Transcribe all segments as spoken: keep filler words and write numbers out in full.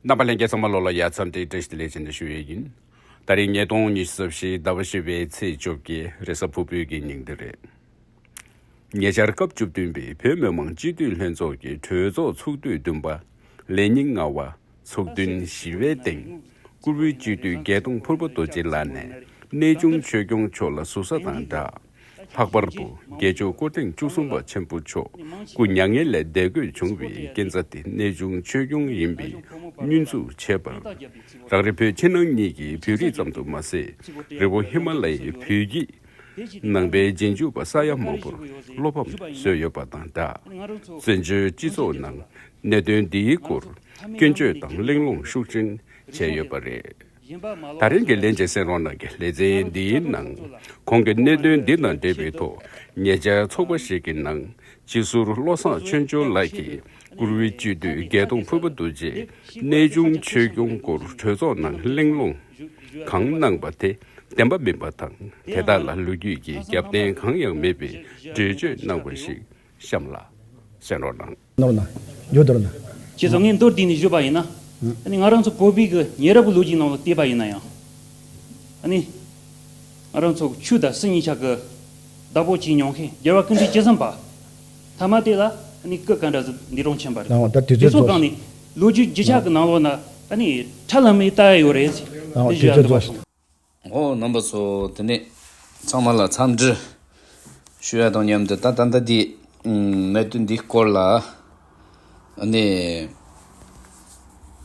རྣམ་པ་ལྷན་རྒྱས་ཚང་མ་ལོ་ལ་ཡ་འཚམས་འདྲི་བཀྲ་ཤིས་བདེ་ལེགས་ཞེས་ནས་ཞུ་ཡས་ཡིན། ད་རིང་ཉིས་སྟོང་ཉི་ཤུ་རྩ་བཞི་ཟླ་བ་བཞི་པའི་ཚེས་བཅོ་བརྒྱད་རེས་གཟའ་ཕུར་བུའི་གི་ཉིན་དེ་རེད། ཉེ་ཆར་སྐབས་བཅུ་བདུན་པའི་བོད་མི་མང་སྤྱི་འཐུས་ལྷན་ཚོགས་ཀྱི་གྲོས་ཚོགས་ཚོགས་དུས་བདུན་པ་ལས་ཉིན་ལྔ་པ་ཚོགས་ཐུན་བཞི་པའི་སྟེང་། བཀུར་འོས་སྤྱི་འཐུས་རྒྱལ་དོན་ཕུར་པ་རྡོ་རྗེ་ལགས་ནས་གནས་ཆུང་ཆོས་སྐྱོང་མཆོག་ལ་ཟུར་ཟ་དང་སྦྲགས། ལྷག་པར་དུ་རྒྱལ་མཆོག་སྐུ་ཕྲེང་བཅུ་གསུམ་པ་ཆེན་པོ་མཆོག་སྐུ་མྱ་ངན་ལས་འདས་དགོས་བྱུང་བའི་རྐྱེན་རྩ་དེ་གནས་ཆུང་ཆོས་སྐྱོང་ཡིན་པའི་བསྙོན་འཛུགས་བྱས་པར། རང་རེ་བོད་ཕྱི་ནང་གཉིས་ཀྱི་བོད་རིགས་ཙམ་དུ་མ་ཟད། རི་བོ་ཧི་མ་ལ་ཡའི་བོད་ཀྱི་ནང་པའི་རྗེས་འཇུག་པ་ས་ཡ་མང་པོར་བློ་ཕམ་བཟོས་ཡོད་པ་དང་སྦྲགས། བཙན་བྱོལ་སྤྱི་ཚོགས་ནང་གནད་དོན་འདིའི་སྐོར་སྐྱོན་བརྗོད་དང་གླེང་སློང་ཤུགས་ཆེན་བྱས་ཡོད་པ་རེད། ད་རིང་གི་ལན་འཇལ་གསན་རོགས་གནང་གི་ལེ་ཚན་འདིའི་ནང་གོང་གི་གནད་དོན་འདི་དང་འབྲེལ་བའི་ཐོག་ཉེ་ཆར་ཚོགས་པ་ཞིག་གི་ནང་སྤྱི་ཟུར་བློ་བཟང་ཆོས་འབྱོར་ལགས་ཀྱིས་བཀུར་འོས་སྤྱི་འཐུས་རྒྱལ་དོན་ཕུར་པ་རྡོ་རྗེ་གནས་ཆུང་ཆོས་སྐྱོང་སྐོར་གྲོས་ཚོགས་ནང་གླེང་སློང་གང་གནང་པ་དེ་བདེན་པ་མིན་པ་དང་། དེ་དག་ལ་ལོ་རྒྱུས་ཀྱི་རྒྱབ་རྟེན་གང་ཡང་མེད་པའི་འགྲེལ་བརྗོད་གནང་བ་ཞིག་གཤམ་ལ་གསན་རོགས་གནང་། ནོར་ན། ཡོད་དོར་ན། ཁྱེད་ཚོ་ངས་མདོར་བསྡུས་ནས་ཞུས་པ་ཡིན་ན། ཨ་ནི་ང་རང་ཚོ་བོད་པའི་གི་ཉེ་རབས་ལོ་རྒྱུས་ནང་ལ་བལྟས་པ་ཡིན་ན་ཡང་། ཨ་ནི། ང་རང་ཚོ་ཆོས་དང་སྲིད་གཉིས་ཆ་གི་བདག་པོ་བྱས་མྱོང་མཁན་རྒྱལ་བ་ཀུན་འདུས་བཅུ་གསུམ་པ། ཐ་མ་དེ་ལ་ཨ་ནི་སྐུ་ག་འདྲ་ཟིག་འདི་རང་ཕྱིན་པ་རེད། ཨོ་ད་དུས་དེ་ཚོད་ཚོ་ཚོ་གང་ནས་ལོ་རྒྱུས་བརྒྱུད་བྱ་གི་ནང་ལོགས་ན་ཨ་ནི་ཁྲ་ལམ་མེ་ལྟ་ཡ་ཡོད་རེད། ཨོ་དེ་དུས་ཞུ་ཡ་ཚོད་འདི་ཚོ། པ་སོང་། ཨོ་རྣམ་པ་ཚོ་དེ་ནས་ཚང་མ་ལ་འཚམས་འདྲི་ཞུ་ཡ་དང་མཉམ་དུ། ད་ད་ལྟ་འདི་ཨུམ་གནད་དོན་འདིའི་སྐོར་ལ་ཨ་ནི་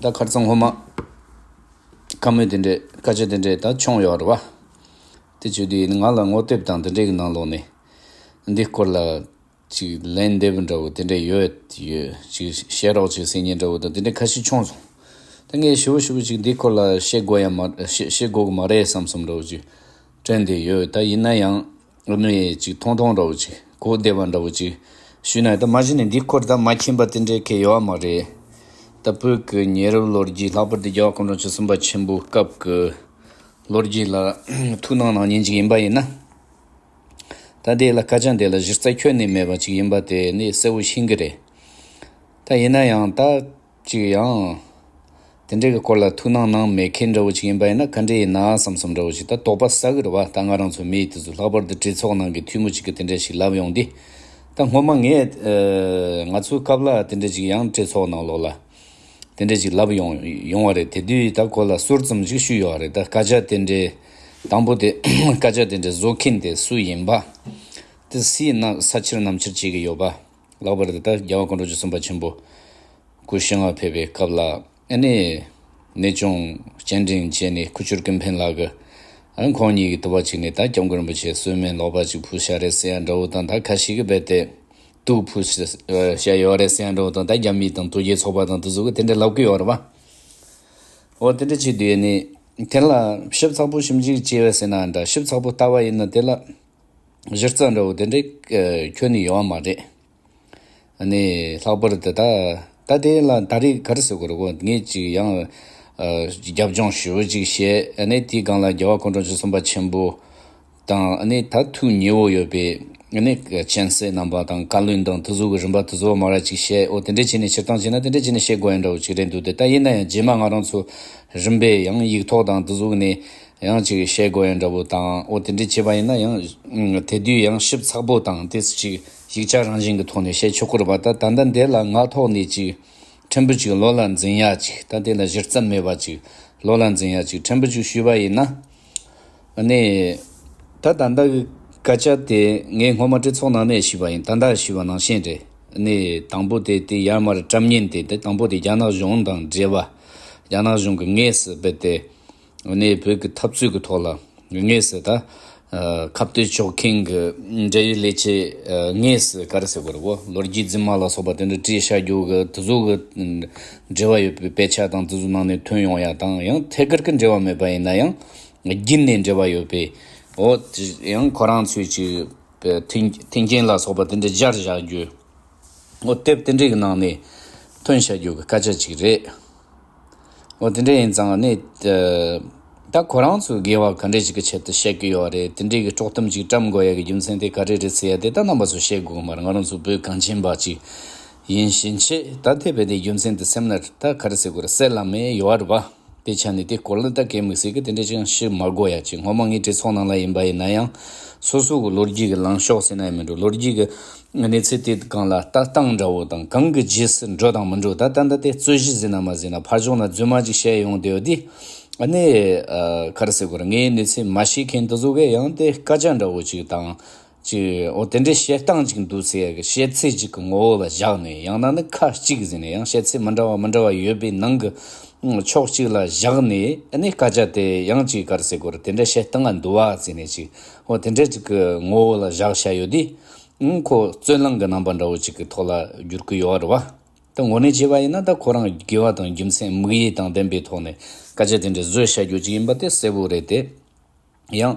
ད་ཁར་ཚང་སྔོན་མ་བཀའ་མོལ་དེ་འདྲས་སྐད་ཆ་དེ་འདྲས་ད་བྱུང་ཡོད་རེད་བ། དེ་བྱེད་དུས་ང་ལ་ངོ་དེབ་དང་དེ་འདྲས་ཀྱི་ནང་ལོགས་ནས་འདིའི་སྐོར་ལ་ཅིག་ལན་འདེབས་འདྲ་བོ་དེ་འདྲས་ཡོད་ཡོད། ཅིག་བཤད་རོགས་ཅིག་ཟེར་མཁན་འདྲ་བོ་དང་དེ་འདྲས་ཁ་ཤས་བྱུང་སོང་། ད་ངས་ཞིབ་པོ་ཞིབ་པོ་ཅིག་འདིའི་སྐོར་ལ་བཤད་དགོས་ཡ་མ་བཤད་བཤད་དགོས་ཀྱི་མ་རེད་བསམ་བསམ་འདྲ་བོ་ཅིག་དྲན་བསྡད་ཡོད། ད་ཡིན་ན་ཡང་ཨ་ནི་ཅིག་ཐུང་ཐུང་འདྲ་བོ་ཅིག་གོ་བདེ་བ་འདྲ་བོ་ཅིག་ཞུས་ན། ད་མ་གཞི་ནས་འདིའི་སྐོར་ད་མ་མཁྱེན་པ་དེ་འདྲས་གང་ཡོད་མ་རེད། ད་བོད་ཀྱི་ཉེ་རབས་ལོ་རྒྱུས་ལྷག་པར་དུ་རྒྱལ་བ་སྐུ་ཕྲེང་བཅུ་གསུམ་པ་ཆེན་པོའི་སྐབས་ཀྱི་ལོ་རྒྱུས་ལ་ཐུགས་སྣང་གནང་མཁན་ཅིག་ཡིན་པ་ཡིན་ན། ད་དེ་ལ་སྐད་ཆ་འདི་ལ་གཞི་རྩ་ཁྱོན་ནས་མེད་པ་ཅིག་ཡིན་པ་དེ་ནི་གསལ་བོ་ཤེས་ཀྱི་རེད། ད་ཡིན་ན་ཡང་ད་ཅིག་ཡང་དེ་འདྲའི་གི་སྐོར་ལ་ཐུགས་སྣང་གནང་མེད་མཁན་འདྲ་བོ་ཅིག་ཡིན་པ་ཡིན་ན་ག་འདྲ་ཡིན་ན་བསམ་བསམ་འདྲ་བོ་ཅིག་ད་དོགས་པ་ཟ་གི་རེད་བ། ད་ང་རང་ཚོ་མི་དེ་ཚོ་ལྷག་པར་དུ་གྲོས་ཚོགས་ནང་གི་འཐུས་མི་ཅིག་གིས་དེ་འདྲ་ཞིག་ལབ་ཡོང་དུས། ད་སྔོན་མ་ངས་ཨ་ང་ཚོའི་སྐབས་ལ་དེ་འདྲ་ཅིག་ཡང་གྲོས་ཚོགས་ནང་ལོགས་ལ་དེ་འདྲ་ཅིག་ལབ་ཡོང་ཡོང་བ་རེད། དེ་དུས་ད་ཁོ་ལ་ཟུར་ཙམ་ཅིག་ཞུས་ཡོད་རེད། ད་སྐད་ཆ་དེ་འདྲའི་དང་པོ་དེ་སྐད་ཆ་དེ་འདྲའི་བཟོ་མཁན་དེ་སུ་ཡིན་པ། དེ་སུས་ན་ས་ཕྱིར་གནམ་ཕྱིར་བྱེད་ཀྱི་ཡོད་པ། ལྷག་པར་དུ་ད་རྒྱལ་བ་སྐུ་ཕྲེང་བཅུ་གསུམ་པ་ཆེན་པོ་སྐུ་ཞིང་ང་ཕེབས་པའི་སྐབས་ལ་ཨ་ནི་གནས་ཆུང་སྤྱན་འདྲེན་བྱས་ནས་ཁུ་བྱུག་ཀུན་ཕན་ལགས་ཀྱིས་ཨ་ནི་ཁོང་གཉིས་ཀྱི་དུ་བ་གཅིག་ནས་ད་སྐྱབས་མགོན་རིན་པོ་ཆེ་གསོལ་སྨན་ལོག་པ་ཅིག་ཕུལ་བཞག་རེད་ཟེར་ཡ་འདྲ་བོ་དང་། ད་ཁ་ཤས་ཀྱིས་རྦད་དེ་དུག་ཕུལ་བཞག་ཡོད་རེད་ཟེར་ཡ་འདྲ་བོ་དང་། ད་རྒྱ་མི་དང་དོལ་རྒྱལ་ཚོགས་པ་དང་དེ་ཚོ་གིས་དེ་འདྲ་ལབ་ཀྱི་ཡོད་རེད་བ། འོ་དེ་འདྲ་བྱེད་དུས་ནི་དེ་ལ་ཞིབ་ཚགས་པོ་ཞིབ་འཇུག་བྱས་པ་ཟེར་ན་འདྲ། ཞིབ་ཚགས་པོ་ལྟ་བ་ཡིན་ན་དེ་ལ་གཞི་རྩ་འདྲ་བོ་དེ་འདྲའི་ཁྱོན་ནས་ཡོད་མ་རེད། ཨ་ནི་ལྷག་པར་དུ་ད་ད་དེ་ལ་ད་རེས་ག་རེ་ཟེར་དགོས་རེད་གོ། ངས་ཅིག་ཡང་ཨ་རྒྱབ་ལྗོངས་ཞེ་པོ་ཅིག་བཤད། ཨ་ནི་དེའི་སྒང་ལ་རྒྱལ་བ་སྐུ་ཕྲེང་བཅུ་གསུམ་པ་ཆེན་པོ་དང་། ཨ་ནི་ད་ཐུགས་ཉེ་བོ་ཡོད་པའི་ཨ་ནི་མཁྱེན་བརྩེ་རྣམ་པ་དང་བཀའ་བློན་དང་དེ་ཚོ་གི་རིམ་པ་དེ་ཚོ་མར་ཅིག་བཤད། འོ་དེ་འདྲ་བྱས་ནས་སྤྱིར་བཏང་བྱས་ན་དེ་འདྲ་བྱས་ནས་བཤད་དགོས་ཡ་འདྲ་བོ་ཅིག་རེད་འདུག་སྟེ། ད་ཡིན་ན་ཡང་རྗེས་མ་ང་རང་ཚོ་རིམ་པས་ཡང་ཡིག་ཐོག་དང་དེ་ཚོ་གི་ནས་ཡང་ཅིག་བཤད་དགོས་ཡ་འདྲ་བོ་དང་། འོ་དེ་འདྲ་བྱས་པ་ཡིན་ན་ཡང་དེ་དུས་ཡང་ཞིབ་ཚགས་པོ་དང་དེ་ཅིག་ཡིག་ཆ་རང་བཞིན་གྱི་ཐོག་ནས་བཤད་ཆོག་གི་རེད་པ། ད་ད་ལྟ་འདི་ལ་ངག་ཐོག་ནས་ཅིག་ཕྲན་བུ་ཅིག་བློ་ལ་འཛིན་ཡ་ཅིག་ད་དེ་ལ་གཞི་རྩ་མེད་པ་ཅིག་བློ་ལ་འཛིན་ཡ་ཅིག་ཕྲན་བུ་ཅིག་ཞུས་པ་ཡིན་ན། ཨ་ནི། ད་ད་ལྟ་གི་སྐད་ཆ་དེ་ངས་སྔོན་མ་གྲོས་ཚོགས་ནང་ནས་ཞུས་པ་ཡིན། ད་ལྟ་ཞུས་པ་ནང་བཞིན་རེད། ཨ་ནི་དང་པོ་དེ་དེ་ཡར་མར་བཀྲམ་མཁན་དེ་དེ་དང་པོ་དེ་རྒྱ་ནག་གཞུང་དང་འབྲེལ་བ། རྒྱ་ནག་གཞུང་གིས་དངོས་སུ་རྦད་དེ་ཨ་ནི་བོད་ཀྱི་འཐབ་རྩོད་ཀྱི་ཐོག་ལ་དངོས་སུ་ད་ཨ་ཁ་གཏད་གཅོག་མཁན་གྱི་འབྲེལ་ཡོད་ལས་བྱེད་ཨ་དངོས་སུ་ག་རེ་ཟེར་དགོས་རེད་གོ། ལོ་རྒྱུས་རྫུན་མ་ལ་སོགས་པ་དེ་འདྲ་བྲིས་བཞག་རྒྱུ་གི་དེ་ཚོ་གི་འབྲེལ་བ་ཡོད་པའི་དཔེ་ཆ་དང་དེ་ཚོ་ནང་ནས་ཐོན་ཡོང་ཡ་དང་། ཡང་ཐད་ཀར་གྱི་འབྲེལ་བ་མེད་པ་ཡིན་ན་ཡང་། རྒྱུན་ནས་འབྲེལ་བ་ཡོད་པའི། འོ། ཡང་ཁོ་རང་ཚོས་ཀྱི་མཐུན་མཐུན་རྐྱེན་ལ་སོགས་པ་དེ་འདྲ་སྦྱར་བཞག་རྒྱུ། འོ་དེབ་དེ་འདྲའི་གི་ནང་ནས་ཐོན་བཞག་རྒྱུ་གི་སྐད་ཆ་ཅིག་རེད། འོ་དེ་འདྲ་ཡིན་ཙང་ནི། ད་ཁོ་རང་ཚོས་དགེ་བ་ག་འདྲ་ཞིག་གི་ཆེད་དུ་བཤད་ཀྱི་ཡོད་རེད། དེ་འདྲའི་གི་དཀྲོག་གཏམ་ཅིག་བཀྲམ་དགོས་ཡ་གི་རྒྱུ་མཚན་དེ་ག་རེ་རེད་ཟེར་ཡ་དེ་ད་རྣམ་པ་ཚོས་བཤད་དགོས་གི་མ་རེད། ང་རང་ཚོ་བོད་གངས་ཅན་པ་ཅིག་ ཡིན་ཕྱིན་ཆད་ད་ཐེ་བའི་དེ་རྒྱུ་མཚན་དེ་སེམས་ན་ད་ག་རེ་ཟེར་དགོས་རེད། གསལ་ལ་མེ་ཡོད་རེད་བ། དེ་ཆ་ནས་དེ་སྐོར་ལ་ད་གད་མིག་ཟེར་གི་དེ་འདྲ་ཅིག་ཞིག་མ་དགོས་ཡ་ཅིག་སྔོན་མ་ངའི་གྲོས་ཚོགས་ནང་ལ་ཡིན་པ་ཡིན་ན་ཡང་སོ་སོ་གི་ལོ་རྒྱུས་ཀྱི་ལངས་ཕྱོགས་ཟེར་ན་ཡང་མི་འགྲོ། ལོ་རྒྱུས་ཀྱི་གནས་ཚུལ་དེ་གང་ལ་ལྟ་སྟངས་འདྲ་བོ་དང་གང་གི་རྗེས་སུ་འགྲོ་དང་མི་འགྲོ། ད་ད་ལྟ་དེ་རྩོད་གཞི་ཟེར་ན་མ་ཟེར་ན་ཕར་ཕྱོགས་ན་རྫུན་མ་ཅིག་བཤད་ཡོང་དེ་ཡོད་དེ། ཨ་ནི་ཨ་ག་རེ་ཟེར་དགོས་རེད། ངའི་གནས་ཚུལ་མ་ཤེས་མཁན་དེ་ཚོ་གས་ཡང་དེ་སྐད་ཆ་འདྲ་བོ་ཅིག་དང་། ཅིག་འོ་དེ་འདྲའི་བཤད་སྟངས་ཅིག་འདུག་ཟེར་ཡ་གི་བཤད་ཚད་ཅིག་གི་ངོ་བོ་ལ་བཞག་ནས། ཡང་ན་ནི་ཁ་གཅིག་ཟེར་ནས་ཡང་བཤད་ཚད་མི་འདྲ་བ་མི་འདྲ་བ་ཡོད་པའི་ནང་གི་ཕྱོགས་གཅིག་ལ་བཞག་ནས། ཨ་ནི་སྐད་ཆ་དེ་ཡང་ཅིག་ག་རེ་ཟེར་དགོས་རེད། དེ་འདྲ་བཤད་སྟངས་ང་འདུག་བ་ཟེར་ནས་ཅིག་འོ་དེ་འདྲ་ཅིག་གི་ངོ་བོ་ལ་བཞག་བྱ་ཡོད་དེ། ཁོ་རྩོད་གླེང་གི་རྣམ་པ་འདྲ་བོ་ཅིག་གི་ཐོག་ལ་བསྒྱུར་གི་ཡོད་རེད་བ། ད་དངོས་གནས་བྱས་པ་ཡིན་ན་ད་ཁོ་རང་དགེ་བ་དང་རྒྱུ་མཚན་དམིགས་ཡུལ་དང་ལྡན་པའི་ཐོག་ནས་སྐད་ཆ་དེ་འདྲ་བཟོས་བྱ་རྒྱུ་ཅིག་ཡིན་པ་དེ་གསལ་པོ་རེད་དེ། ཡང་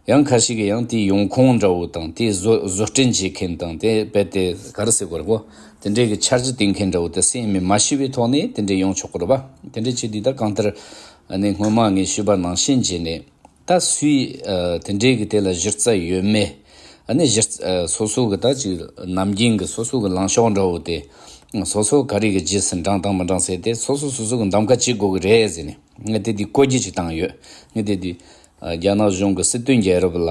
ཡང་ཁ་ཤས་ཀྱིས་ཡང་དེའི་ཡོང་ཁུངས་འདྲ་བོ་དང་དེ་བཟོ་བཟོ་སྐྲུན་བྱེད་མཁན་དང་དེ་རྦད་དེ་ག་རེ་ཟེར་དགོས་རེད་གོ། དེ་འདྲའི་གི་འཆར་གཞི་བཏིང་མཁན་འདྲ་བོ་དེ་སེམས་མི་མ་ཤེས་པའི་ཐོག་ནས་དེ་འདྲའི་ཡོང་ཆོག་གི་རེད་པ། དེ་འདྲའི་ཆེད་དུ་ད་གང་ལྟར་ཨ་ནི་སྔོན་མ་ངས་ཞུས་པ་ནང་བཞིན་བྱས་ནས་ད་སུས་ཨ་དེ་འདྲའི་གི་དེ་ལ་གཞི་རྩ་ཡོད་མེད། ཨ་ནི་གཞི་རྩ་ཨ་སོ་སོ་གི་ད་ཅིག་ནམ་རྒྱུན་གི་སོ་སོ་གི་ལངས་ཕྱོགས་འདྲ་བོ་དེ་སོ་སོ་ག་རེ་གི་རྗེས་སུ་འབྲང་དང་མི་འབྲང་ཟེར་དེ་སོ་སོ་སོ་སོ་གི་འདེམས་ཀ་བྱེད་དགོས་གི་རེད་ཟེར་ནས་ངས་དེ་དུས་བཀོད་རྒྱུ་ཅིག་བཏང་ཡོད། ངས་དེ་དུས་ཨ་རྒྱ་ནག་གཞུང་གི་སྲིད་དོན་རྒྱལ་རབས་ལ་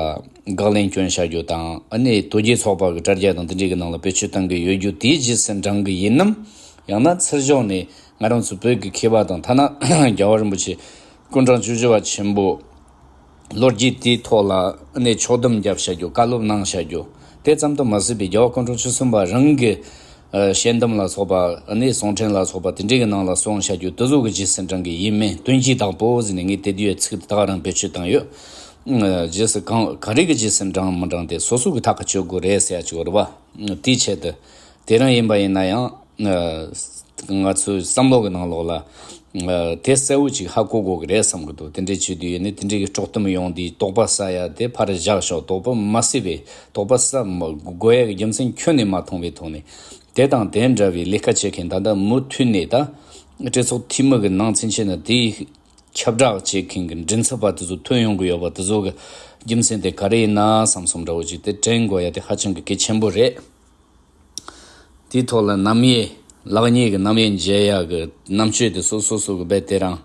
དགག་ལན་སྐྱོན་བྱ་རྒྱུ་དང་། ཨ་ནི་དོལ་རྒྱལ་ཚོགས་པ་གི་དྲ་རྒྱ་དང་དེ་འདྲའི་གི་ནང་ལ་བེད་སྤྱོད་གཏང་གི་ཡོད་རྒྱུ་དེའི་རྗེས་སུ་འབྲང་གི་ཡིན་ནམ། ཡང་ན་ཚུར་ཕྱོགས་ནས་ང་རང་ཚོ་བོད་ཀྱི་མཁས་པ་དང་ཐ་ན་རྒྱལ་བ་རིན་པོ་ཆེ་སྐུ་ཕྲེང་བཅུ་བཞི་པ་ཆེན་པོ་ལོ་རྒྱུས་དེའི་ཐོག་ལ་ཨ་ནི་ཕྱོགས་བསྡོམས་རྒྱབ་བྱ་རྒྱུ། བཀའ་སློབ་གནང་བྱ་རྒྱུ། དེ་ཙམ་དུ་མ་ཟད་པའི་རྒྱལ་བ་སྐུ་ཕྲེང་བཅུ་གསུམ་པ་རང་གི་ཨ་ཞལ་འདེམས་ལ་སོགས་པ། ཨ་ནི་གསུང་འཕྲིན་ལ་སོགས་པ་དེ་འདྲའི་གི་ནང་ལ་གསུང་བྱ་རྒྱུ་དེ་ཚོ་གི་རྗེས་སུ་འབྲང་གི་ཡིན་མིན་དོན་གྱིས་བདག་པོ་ཟེར་ནས་ངས་དེ་དུས་ཚིག་དེ་དག་རང་བེད་སྤྱོད་བཏང་ཡོད། ཨ་རྗེས་སུ་གང་ག་རེ་གི་རྗེས་སུ་འབྲང་མི་འབྲང་དེ་སོ་སོ་གི་ཐག་གིས་གཅོད་དགོས་རེད་ཟེར་ཡ་ཅིག་ཡོད་རེད་བ། དེའི་ཆེད་དུ་དེ་རིང་ཡིན་པ་ཡིན་ན་ཡང་ཨ་ང་ཚོའི་བསམ་བློ་གི་ནང་ལོགས་ལ་ཨ་དེ་གསལ་བོ་ཅིག་ཧ་གོ་དགོས་གི་རེད་བསམ་གི་འདུག་དེ་འདྲའི་བྱེད་དུས་ཡིན་ནི་དེ་འདྲའི་གི་དཀྲོག་གཏམ་ཡོང་དུས་དོགས་པ་ཟ་ཡ་དེ་ཕར་བཞག་ཤོག་དོགས་པ་མ་ཟ་བའི་དོགས་པ་ཟ་མ་དགོས་ཡ་གི་རྒྱུ་མཚན་ཁྱོན་ནས་མ་མཐོང་བའི་ཐོག་ནས་དེ་དང་དེ་འདྲ་བའི་ལས་ཀ་བྱེད་མཁན་ད་ལྟ་མུ་མཐུད་ནས་ད་གྲོས་ཚོགས་འཐུས་མི་གི་ནང་ཚན་ཆེ་ན་དེའི་ཁྱབ་བསྒྲགས་བྱེད་མཁན་གྱི་མགྲིན་ཚབ་པ་དེ་ཚོ་ཐོན་ཡོང་གི་ཡོད་པ་དེ་ཚོ་གི་རྒྱུ་མཚན་དེ་ག་རེ་ཡིན་ན་བསམ་བསམ་འདྲ་བོ་ཅིག་དེ་དྲན་དགོས་ཡ་དེ་ཧ་ཅང་གི་གལ་ཆེན་པོ་རེད། དེའི་ཐོག་ལ་རྣམ་དབྱེ་ལེགས་ཉེས་ཀྱི་རྣམ་དབྱེ་འབྱེད་ཡ་གི་རྣམ་དཔྱོད་དེ་སོ་སོ་སོ་གི་རྦད་དེ་རང་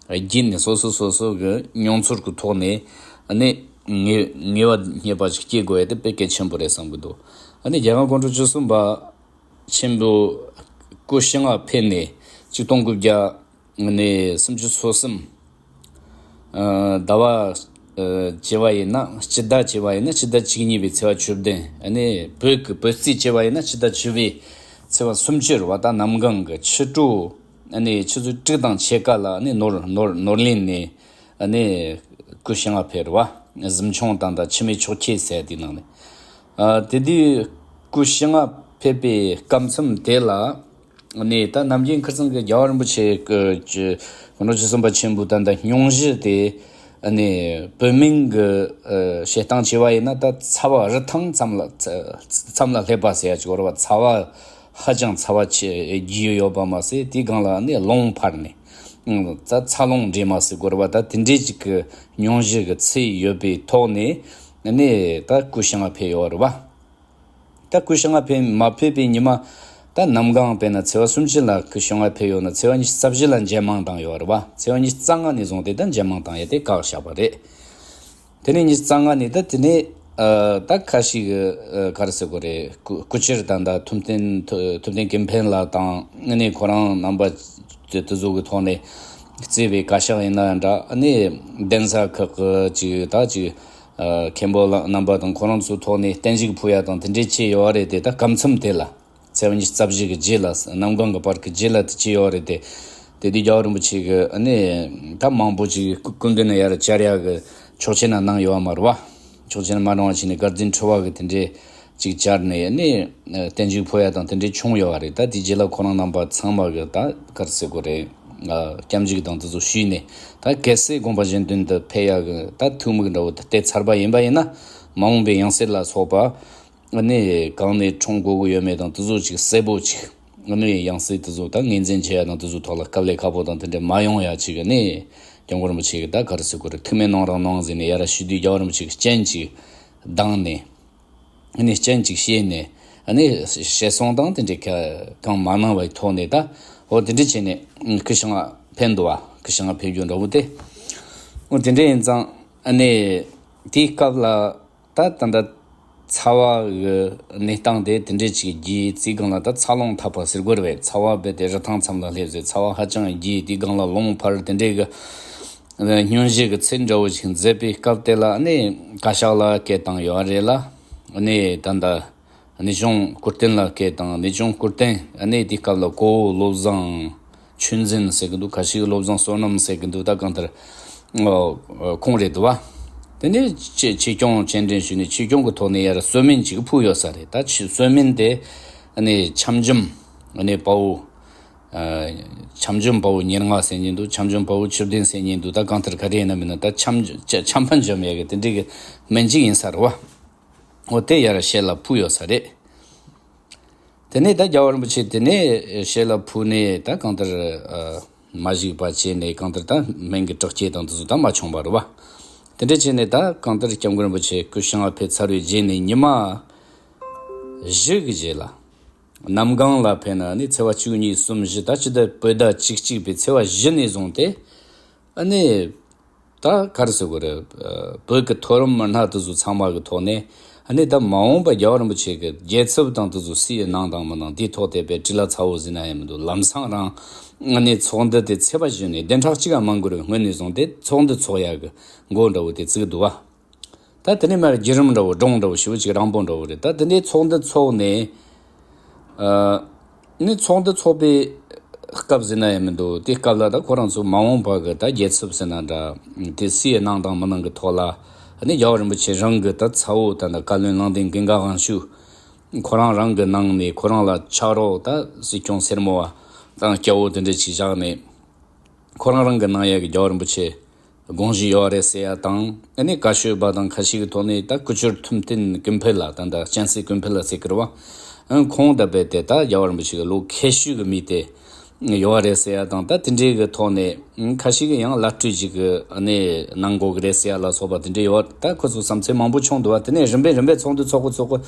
བརྒྱུད་ནས་སོ་སོ་སོ་སོ་གི་མྱོང་ཚོར་གི་ཐོག་ནས་ཨ་ནི་ངེས་ངེས་པ་རྙེད་པ་ཅིག་སྐྱེ་དགོས་ཡ་དེ་དཔེ་གལ་ཆེན་པོ་རེད་བསམ་གི་འདུག་ཨ་ནི་རྒྱལ་བ་སྐུ་ཕྲེང་བཅུ་གསུམ་པ་ཆེན་པོ་སྐུ་ཞིང་ང་ཕེབས་ནས་ཆིག་སྟོང་དགུ་བརྒྱ་ནས་སུམ་ཅུ་སོ་གསུམ། ཟླ་བ་བྱས་པ་ཡིན་ན་སྤྱི་ཟླ་བྱས་པ་ཡིན་ན་སྤྱི་ཟླ་བཅུ་གཉིས་པའི་ཚེས་པ་བཅུ་བདུན། ཨ་ནི་བོད་ཀྱི་བོད་རྩིས་བྱས་པ་ཡིན་ན་སྤྱི་ཟླ་བཅུ་པའི་ཚེས་པ་སུམ་ཅུ་རེད་བ། ད་གནམ་གང་གི་ཕྱི་དྲོ་ཨ་ནི་ཆུ་ཚོད་དྲུག་དང་ཕྱེད་ཀ་ལ་ཨ་ནི་ནོར་ནོར་ནོར་གླིང་ནས་ཨ་ནི་སྐུ་ཞིང་ང་ཕེབས་རེད་བ། གཟིམ་ཆུང་དང་ད་འཆི་མེད་མཆོག་ཁྱེད་ཟེར་དེ་ནང་ནས་ཨ་དེ་དུས་སྐུ་ཞིང་ང་ཕེབས་པའི་སྐབས་མཚམས་དེ་ལ། ནས་ད་ནམ་རྒྱུན་ཁིར་ཚང་གི་རྒྱལ་བ་རིན་པོ་ཆེ་གི་ཀྱི་སྐུ་ཕྲེང་བཅུ་གསུམ་པ་ཆེན་པོའི་ད་ལྟ་སྙུང་གཞི་དེ་ནས་བོད་མིང་གི་ཨ་བཤད་སྟངས་བྱས་པ་ཡིན་ན་ད་ཚ་བ་རི་ཐང་མཚམས་ལ་མཚམས་ལ་སླེབས་པ་ཟེར་ཡ་ཅིག་ཡོད་རེད་བ། ཚ་བ་ཧ་ཅང་ཚ་བ་ཆེ་རྒྱུས་ཡོད་པ་མ་ཟད་དེའི་སྒང་ལ་ནས་རླུང་འཕར་ནས་ད་ཚ་རླུང་འདྲེས་མ་ཟེར་དགོས་རེད་བ། ད་དེ་འདྲའི་ཅིག་གི་སྙུང་གཞི་གི་ཚད་ཡོད་པའི་ཐོག་ནས་ནས་ད་སྐུ་ཞིང་ང་ཕེབས་ཡོད་རེད་བ། ད་སྐུ་ཞིང་ང་ཕེབས་མ་ཕེབས་པའི་ཉི་མ། ད་གནམ་གང་དཔེར་ན་ཚེས་པ་སུམ་ཅུ་ལ་སྐུ་ཞིང་ང་ཕེབས་ཡོད་ན་ཚེས་པ་ཉི་ཤུ་རྩ་བཞི་ལ་མཇལ་མང་བཏང་ཡོད་རེད་བ། ཚེས་པ་ཉི་ཤུ་རྩ་ལྔ་ནས་བཟུང་སྟེ་ད་མཇལ་མང་བཏང་ཡ་དེ་བཀག་བཞག་པ་རེད། དེ་ནས་ཉི་ཤུ་རྩ་ལྔ་ནས་ད་དེ་ནས་ཨ་ད་ཁ་ཤས་ཀྱི་ཨ་ག་རེ་ཟེར་དགོས་རེད། སྐུ་སྐུ་ཕྱིར་ད་ད་ཐུབ་བསྟན་ཐུབ་བསྟན་ཀུན་ཕན་ལགས་དང་ཨ་ནི་ཁོ་རང་རྣམ་པ་དེ་དེ་ཚོ་གི་ཐོག་ནས་གཙོས་པའི་བཀའ་ཤག་ཡིན་ན་འདྲ། ཨ་ནི་གདན་ས་ཁག་གི་ཅིག་ད་ཅིག་ཨ་མཁན་པོ་ལགས་རྣམ་པ་དང་ཁོ་རང་ཚོའི་ཐོག་ནས་བརྟན་བཞུགས་ཕུལ་ཡ་དང་དེ་འདྲའི་ཅིག་ཡོད་རེད་དེ། ད་སྐབས་མཚམས་དེ་ལ་ཚེས་པ་ཉི་ཤུ་རྩ་བཞི་གི་རྗེས་ལ་གནམ་གང་གི་བར་གི་རྗེས་ལ་དེ་ཅིག་ཡོད་རེད་དེ། དེ་དུས་རྒྱལ་བ་རིན་པོ་ཆེ་གི་ཨ་ནི་ད་མང་པོ་ཅིག་སྐུ་སྐུ་མདུན་ན་ཡར་བཅར་ཡ་གི་ཆོག་མཆན་ན་གནང་ཡོད་བ་མ་རེད་བ། ཆོག་མཆན་མ་གནང་བ་བྱས་ནས་དགའ་ལྡན་ཁྲི་པ་གི་དེ་འདྲའི་ཅིག་བཅར་ནས་ཨ་ནི་བརྟན་བཞུགས་ཕུལ་ཡ་དང་དེ་འདྲའི་བྱུང་ཡོད་བ་རེད། ད་དེ་རྗེས་ལ་ཁོ་རང་རྣམ་པ་ཚང་མ་གི་ད་ག་རེ་ཟེར་དགོས་རེད། ཨ་སྐྱབས་འཇུག་དང་དེ་ཚོ་ཞུས་ནས་ད་གལ་སྲིད་དགོངས་པ་གཞན་དོན་དུ་ཕེབས་ཡག་གི་ད་ཐུགས་དམིགས་འདྲ་བོ་དེ་གཏད་ཚར་བ་ཡིན་པ་ཡིན་ན། མ་འོངས་པའི་ཡང་སྲིད་ལ་སོགས་པ་ཨ་ནི་གང་ནས་འཁྲུངས་དགོས་ཀྱི་ཡོད་མེད་དང་དེ་ཚོ་ཅིག་གསལ་པོ་ཅིག་ཨ་ནི་ཡང་སྲིད་དེ་ཚོ་ད་ངོས་འཛིན་བྱེད་ཡ་དང་དེ་ཚོ་ཐོག་ལ་དཀའ་ལས་ཁག་པོ་དང་དེ་འདྲ་མ་ཡོང་ཡ་ཅིག་ཨ་ནི་སྐྱབས་མགོན་རིན་པོ་ཆེ་གི་ད་ག་རེ་ཟེར་དགོས་རེད། ཐུགས་སྨོན་གནང་རང་གནང་ཟེར་ནས་ཡར་ཞུ་དུས་རྒྱལ་བ་རིན་པོ་ཆེ་གི་སྤྱན་ཅིག་གདངས་ནས། ནས་སྤྱན་ཅིག་བཤད་ནས་ ཨ་ནི་བཤད་སོང་དང་དེ་འདྲའི་ག་གང་མ་གནང་བའི་ཐོག་ནས་ད་འོ་དེ་འདྲ་བྱས་ནས་སྐུ་ཞབས་ཕེབས་འདུག་བ། སྐུ་ཞབས་ཕེབས་རྒྱུ་འདྲ་བོ་དེ། འོ་དེ་འདྲ་ཡིན་ཙང་ཨ་ནི་དེའི་སྐབས་ལ་ད་ད་ད་ཚ་བ་གི་གནས་སྟངས་དེ་དེ་འདྲ་ཅིག་རྒྱས་རྩིས་སྒང་ལ་ད་ཚ་རླུང་འཐབ་པ་ཟེར་དགོས་རེད་པས། ཚ་བ་རྦད་དེ་རི་ཐང་མཚམས་ལ་སླེབས་ཟེར། ཚ་བ་ཧ་ཅང་རྒྱས། དེའི་སྒང་ལ་རླུང་འཕར། དེ་འདྲའི་གི་སྙུང་གཞི་གི་ཚུལ་འདྲ་བོ་ཞིག་མཛད་པའི་སྐབས་དེ་ལ་ཨ་ནི་བཀའ་ཤག་ལ་སྐད་བཏང་ཡོད་རེད་ལ། ཨ་ནི་ད་ད་གནས་ཆུང་སྐུ་བསྟན་ལ་སྐད་བཏང་། གནས་ཆུང་སྐུ་བསྟན་ཨ་ནི་དེའི་སྐབས་ལ་གོ་བོ་བློ་བཟང་ཆོས་འཛིན་ཟེར་གི་འདུག་ཁ་ཤས་ཀྱིས་བློ་བཟང་བསོད་ནམས་ཟེར་གི་འདུག་ད་གང་ལྟར་ཨོ་ཁོང་རེད་འདུག་བ། དེ་ནས་ཆེ་ཆེ་སྐྱོང་སྤྱན་འདྲེན་ཞུས་ནས་ཆེ་སྐྱོང་གི་ཐོག་ནས་ཡར་གསོལ་སྨན་ཅིག་ཕུལ་ཡོད་ས་རེད། ད་ཆེ་གསོལ་སྨན་དེ་ཨ་ནི་ཆབ་འཇམ་ཨ་ནི་དཔའ་བོ། ཨ་ཆབ་འཇམ་དཔའ་བོ་ཉེར་ལྔ་ཟེར་མཁན་འདུག་ཆབ་འཇམ་དཔའ་བོ་བཅུ་བདུན་ཟེར་མཁན་འདུག་ད་གང་ལྟར་ག་རེ་ཡིན་ན་མིན་ན་ད་ཆམ་ཆ་ཆམ་པ་འཇོམས་ཡག་གི་དེ་འདྲའི་གི་སྨན་གཅིག་ཡིན་ས་རེད་བ། འོ་དེ་ཡར་ཞལ་ལ་ཕུལ་ཡོད་ས་རེད། དེ་ནས་ད་རྒྱལ་བ་རིན་པོ་ཆེ་དེ་ནས་ཞལ་ལ་ཕུལ་ནས་ད་གང་ལྟར་ཨ་མ་བཞུགས་པ་བྱས་ནས་གང་ལྟར་ད་སྨན་གྱི་དྲག་སྐྱེད་དང་དེ་ཚོ་ད་མ་བྱུང་བ་རེད་བ། དེ་འདྲ་བྱས་ནས་ད་གང་ལྟར་སྐྱབས་མགོན་རིན་པོ་ཆེ་སྐུ་བྱང་ང་ཕེབས་ཚར་བའི་རྗེས་ནས་ཉི་མ་བཞི་གི་རྗེས་ལ། གནམ་གང་ལ་ཕེབས་ན་ནི་ཚེས་པ་བཅུ་གཉིས་གསུམ་བཞི་ད་ཕྱི་ཟླ་བོད་ཟླ་བཅུ་གཅིག་པའི་ཚེས་པ་བཞི་ནས་བཟུང་སྟེ་ཨ་ནི་ད་ག་རེ་ཟེར་དགོས་རེད། བོད་ཀྱི་མཐོ་རིམ་མི་སྣ་དེ་ཚོ་ཚང་མ་གི་ཐོག་ནས་ཨ་ནི་ད་མ་འོངས་པ་རྒྱལ་བ་རིན་པོ་ཆེ་གི་རྒྱལ་ཚབ་དང་དེ་ཚོ་སུ་ཡི་གནང་དང་མི་གནང་དེའི་ཐོག་དེ་བས་དྲི་ལ་ཚ་བོ་ཟིན་ན་ཡང་མི་འདུག་ལམ་སང་རང་ཨ་ནི་ཚོགས་འདུ་དེ་ཚེས་པ་བཞི་ནས་བདུན་ཕྲག་གཅིག་ག་མ་འགོར་བའི་སྔོན་ནས་བཟུང་སྟེ་ཚོགས་འདུ་ཚོགས་ཡག་གི་འགོ་འདྲ་བོ་དེ་བཙུགས་འདུག་བ། ད་དེ་ནས་མར་བརྒྱུད་རིམ་འདྲ་བོ་སྒྲུང་འདྲ་བོ་ཞེ་པོ་ཅིག་རིང་པོ་འདྲ་བོ་རེད། ད་དེ་འདྲའི་ཚོགས་འདུ་ཚོགས་ནས་ཨ་ནི་ཚོགས་འདུ་ཚོགས་པའི་སྐབས་ཟེར་ན་ཡང་མི་འདུག་དེ་སྐབས་ལ་ད་ཁོ་རང་ཚོ་མ་འོངས་པ་གི་ད་རྒྱལ་ཚབ་ཟེར་ན་འདྲ་དེ་སུ་ཡི་གནང་དང་མི་གནང་གི་ཐོག་ལ་ཨ་ནི་རྒྱལ་བ་རིན་པོ་ཆེ་རང་གི་ད་ཚ་བོ་ད་ད་བཀའ་བློན་གླང་ལྡན་ཀུན་དགའ་དབང་ཕྱུག་ཁོ་རང་རང་གི་ནང་ནས་ཁོ་རང་ལ་ཕྱག་རོགས་ད་སྲིད་སྐྱོང་སེར་མོ་བ་དང་སྐྱ་བོ་དེ་འདྲ་ཅིག་བཞག་ནས་ཁོ་རང་རང་གི་གནང་ཡག་གི་རྒྱལ་བ་རིན་པོ་ཆེ་དགོངས་གཞི་ཡོད་རེད་ཟེར་ཡ་དང་། ཨ་ནི་བཀའ་ཤོད་པ་དང་ཁ་ཤས་ཀྱི་ཐོག་ནས་ད་སྐུ་ཞབས་ཐུབ་བསྟན་ཀུན་འཕེལ་ལགས་ད་ད་སྤྱན་སྲས་ཀུན་འཕེལ་ལགས་ཟེར་གི་རེད་བ། ཨ་ཁོང་ད་རྦད་དེ་ད་རྒྱལ་བ་རིན་པོ་ཆེ་གི་ལོ་ཁེ་ཤུ་གི་མི་དེ་ཡོད་རེད་ཟེར་ཡ་དང་། ད་དེ་འདྲའི་གི་ཐོག་ནས་ཁ་ཤས་ཀྱིས་ཡང་བླ་སྤྲུལ་ཅིག་གི་ཨ་ནི་གནང་དགོས་གི་རེད་ཟེར་ཡ་ལ་སོགས་པ་དེ་འདྲ་ཡོད། ད་ཁོ་ཚོ་བསམ་ཚུལ་མང་པོ་བྱུང་འདུག་བ། དེ་ནས་རིམ་པས་རིམ་པས་ཚོགས་འདུ་ཚོགས་གི་ཚོགས་གི་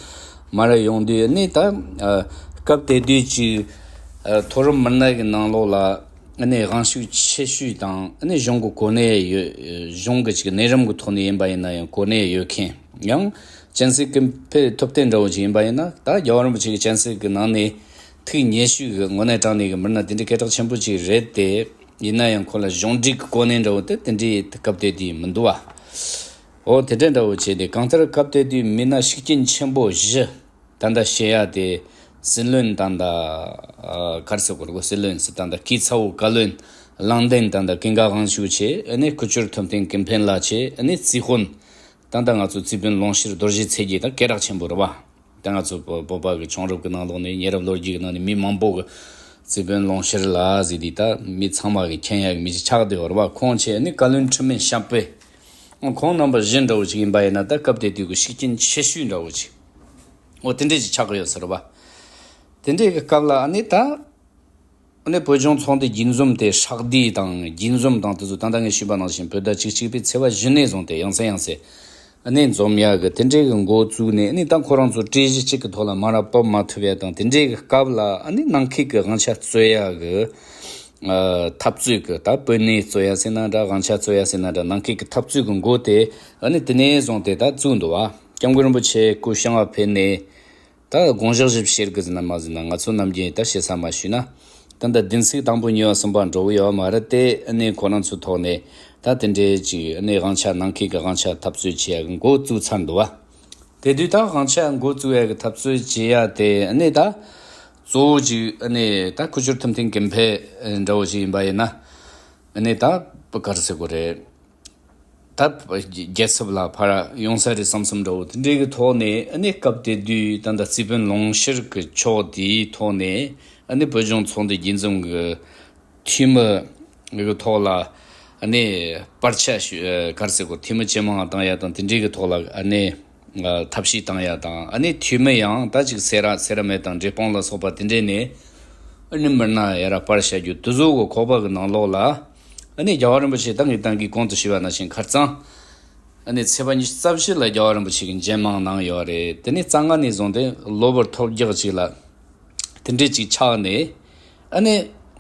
མར་ཡོང་དུས་ཨ་ནི་ད་ཨ་སྐབས་དེ་དུས་ཀྱི་ཨ་མཐོ་རིམ་མི་སྣ་གི་ནང་ལོགས་ལ། ཨ་ནི་དབང་ཤུགས་ཆེ་ཤོས་དང་ཨ་ནི་གཞུང་གི་གོ་གནས་ཡོད། གཞུང་གི་ཅིག་གནས་རིམ་གི་ཐོག་ནས་ཡིན་པ་ཡིན་ན་ཡང་གོ་གནས་ཡོད་མཁན། ཡང་སྤྱན་སྲས་ཀུན་འཕེལ་ཐུབ་བསྟན་འདྲ་བོ་ཅིག་ཡིན་པ་ཡིན་ན་ད་རྒྱལ་བ་རིན་པོ་ཆེ་གི་སྤྱན་སྲས་ཀྱི་ནང་ནས་ཐུགས་མཉེས་ཤོས་ཀྱི་དངོས་གནས་དྲང་གནས་ཀྱི་མི་སྣ་དེ་འདྲའི་སྐད་གྲགས་ཆེན་པོ་ཅིག་རེད་དེ། ཡིན་ན་ཡང་ཁོ་ལ་གཞུང་འབྲེལ་གྱི་གོ་གནས་འདྲ་བོ་དེ་དེ་འདྲའི་སྐབས་དེ་དུས་མི་འདུག་བ། འོ་དེ་འདྲ་འདྲ་བོ་བྱས་ཏེ་གང་ལྟར་སྐབས་དེ་དུས་མི་སྣ་ཤུགས་རྐྱེན་ཆེན་པོ་བཞི། ད་ལྟ་བཤད་ཡ་དེ་སྲིད་བློན་ད་ལྟ་ཨ་ག་རེ་ཟེར་དགོས་རེད་གོ། སྲིད་བློན་ཟེར་ད་ལྟ་སྐུ་ཚ་བོ་བཀའ་བློན་གླང་ལྡན་ད་ལྟ་ཀུན་དགའ་དབང་ཕྱུག་བྱས། ཨ་ནི་སྐུ་ཞབས་ཐུབ་བསྟན་ཀུན་འཕེལ་ལགས་བྱས། ཨ་ནི་རྩིས་དཔོན་ད་ལྟ་ང་ཚོ་རྩིས་དཔོན་ལུང་ཤུར་རྡོ་རྗེ་ཚེ་རྒྱལ་ད་སྐད་གྲགས་ཆེན་པོ་རེད་བ། ད་ང་ཚོ་བོད་བོད་པ་གི་བྱུང་རབས་ཀྱི་ནང་ལོགས་ནས་ཉེ་རབས་ལོ་རྒྱུས་ཀྱི་ནང་ནས་མི་མང་པོ་གི་རྩིས་དཔོན་ལུང་ཤུར་ལགས་ཟེར་དུས་ད་མི་ཚང་མ་གི་མཁྱེན་ཡ་གི་མི་ཞིག་ཆགས་བསྡད་ཡོད་རེད་བ། ཁོང་བྱས་ཨ་ནི་བཀའ་བློན་འཕྲིན་སྨོན་ཞབས་པད། ཁོང་རྣམ་པ་བཞི་འདྲ་བོ་ཅིག་ཡིན་པ་ཡིན་ན་ད་སྐབས་དེ་དུས་ཀྱི་ཤུགས་རྐྱེན་ཆེ་ཤོས་འདྲ་བོ་ཅིག་འོ་དེ་འདྲས་ཅིག་ཆགས་ཀྱི་ཡོད་ས་རེད་བ། དེ་འདྲས་ཀྱི་སྐབས་ལ་ཨ་ནི་ད་ཨ་ནི་བོད་ལྗོངས་ཚོགས་འདུ་རྒྱུན་འཛོམས་དེ་ཧྲག་བསྡུས་དང་རྒྱུན་འཛོམས་དང་དེ་ཚོ་ད་ལྟ་ངས་ཞུས་པ་ནང་བཞིན་བོད་ཟླ་བཅུ་གཅིག་པའི་ཚེས་པ་བཞི་ནས་བཟུང་སྟེ་ཡང་སེ་ཡང་སེ་ཨ་ནི་འཛོམས་ཡག་གི་དེ་འདྲས་ཀྱི་འགོ་བཙུགས་ནས། ཨ་ནི་ད་ཁོ་རང་ཚོ་གྲོས་གཞི་གཅིག་གི་ཐོག་ལ་མ་ར་བབས་མ་ཐུབ་ཡ་དང་། དེ་འདྲས་ཀྱི་སྐབས་ལ་ཨ་ནི་ནང་ཁུལ་གྱི་དབང་ཆ་རྩོད་ཡག་གི་ཨ་འཐབ་རྩོད་ཀྱི་ད་བོད་གནས་རྩོད་ཡ་ཟེར་ན་འདྲ། དབང་ཆ་རྩོད་ཡ་ཟེར་ན་འདྲ། ནང་ཁུལ་གྱི་འཐབ་རྩོད་ཀྱི་འགོ་དེ་ཨ་ནི་དེ་ནས་བཟུང་སྟེ་ད་བཙུགས་འདུག་བ། སྐྱབས་མགོན་རིན་པོ་ཆེ་སྐུ་བྱང་ང་ཕེབས་ནས། ད་དགོངས་ཞག་ཞིབ་བཤད་གི་ཟིན་ན་མ་ཟིན་ན་ང་ཚོ་ནམ་རྒྱུན་ད་བཤད་ས་མ་ཞུས་ན། ད་ལྟ་བདུན་ཚིགས་དང་པོ་གཉིས་པ་གསུམ་པ་འགྲོ་གི་ཡོད་མ་རེད་དེ། ཨ་ནི་ཁོ་རང་ཚོའི་ཐོག་ནས་ད་དེ་འདྲའི་ཅིག་ཨ་ནི་དབང་ཆ་ནང་ཁུལ་གྱི་དབང་ཆ་འཐབ་རྩོད་བྱེད་ཡག་གི་འགོ་བཙུགས་ཚར་འདུག་བ། དེ་དུས་ད་དབང་ཆ་འགོ་བཙུགས་ཡག་གི་འཐབ་རྩོད་བྱེད་ཡག་དེ་ཨ་ནི་ད་གཙོ་བོ་ཅིག་ཨ་ནི་ད་སྐུ་ཞབས་ཐུབ་བསྟན་ཀུན་འཕེལ་འདྲ་བོ་ཞིག་ཡིན་པ་ཡིན་ན། ཨ་ནི་ད་ག་རེ་ཟེར་དགོས་རེད། ད་རྒྱལ་ཚབ་ལ་ཕར་ཡོང་ས་རེད་བསམ་བསམ་འདྲ་བོ་དེ་འདྲའི་གི་ཐོག་ནས། ཨ་ནི་སྐབས་དེ་དུས་ད་ལྟ་རྩིས་དཔོན་ལུང་ཤུར་གི་ཕྱོགས་དེའི་ཐོག་ནས་ཨ་ནི་བོད་ལྗོངས་ཚོགས་འདུ་རྒྱུན་འཛོམས་གི་འཐུས་མི་གི་ཐོག་ལ་ཨ་ནི་བར་ཆད་ཞུ་ཨ་ག་རེ་ཟེར་དགོས། འཐུས་མི་ཇེ་མང་བཏང་ཡ་དང་དེ་འདྲའི་གི་ཐོག་ལ་ཨ་ནི་ཨ་ཐབས་ཤེས་བཏང་ཡ་དང་། ཨ་ནི་འཐུས་མི་ཡང་ད་ཅིག་སེ་ར་སེ་ར་མེད་དང་འབྲས་སྤུངས་ལ་སོགས་པ་དེ་འདྲས་ནས་ཨ་ནི་མི་སྣ་ཡར་སྤར་བྱ་རྒྱུ་དེ་ཚོ་གི་ཁོག་པ་གི་ནང་ལོགས་ལ། ཨ་ནི་རྒྱལ་བ་རིན་པོ་ཆེ་ད་ངས་ད་གིན་གོང་དུ་ཞུས་པ་ནང་བཞིན་ཁ་རྩང་ ཨ་ནི་ཚེས་པ་ཉི་ཤུ་རྩ་བཞི་ལ་རྒྱལ་བ་རིན་པོ་ཆེ་གི་མཇལ་མང་གནང་ཡོད་རེད། དེ་ནས་རྩ་ལྔ་ནས་བཟུང་སྟེ་གློ་བུར་ཐོལ་རྒྱག་ཅིག་ལ་དེ་འདྲས་ཅིག་ཆགས་ནས། ཨ་ནི་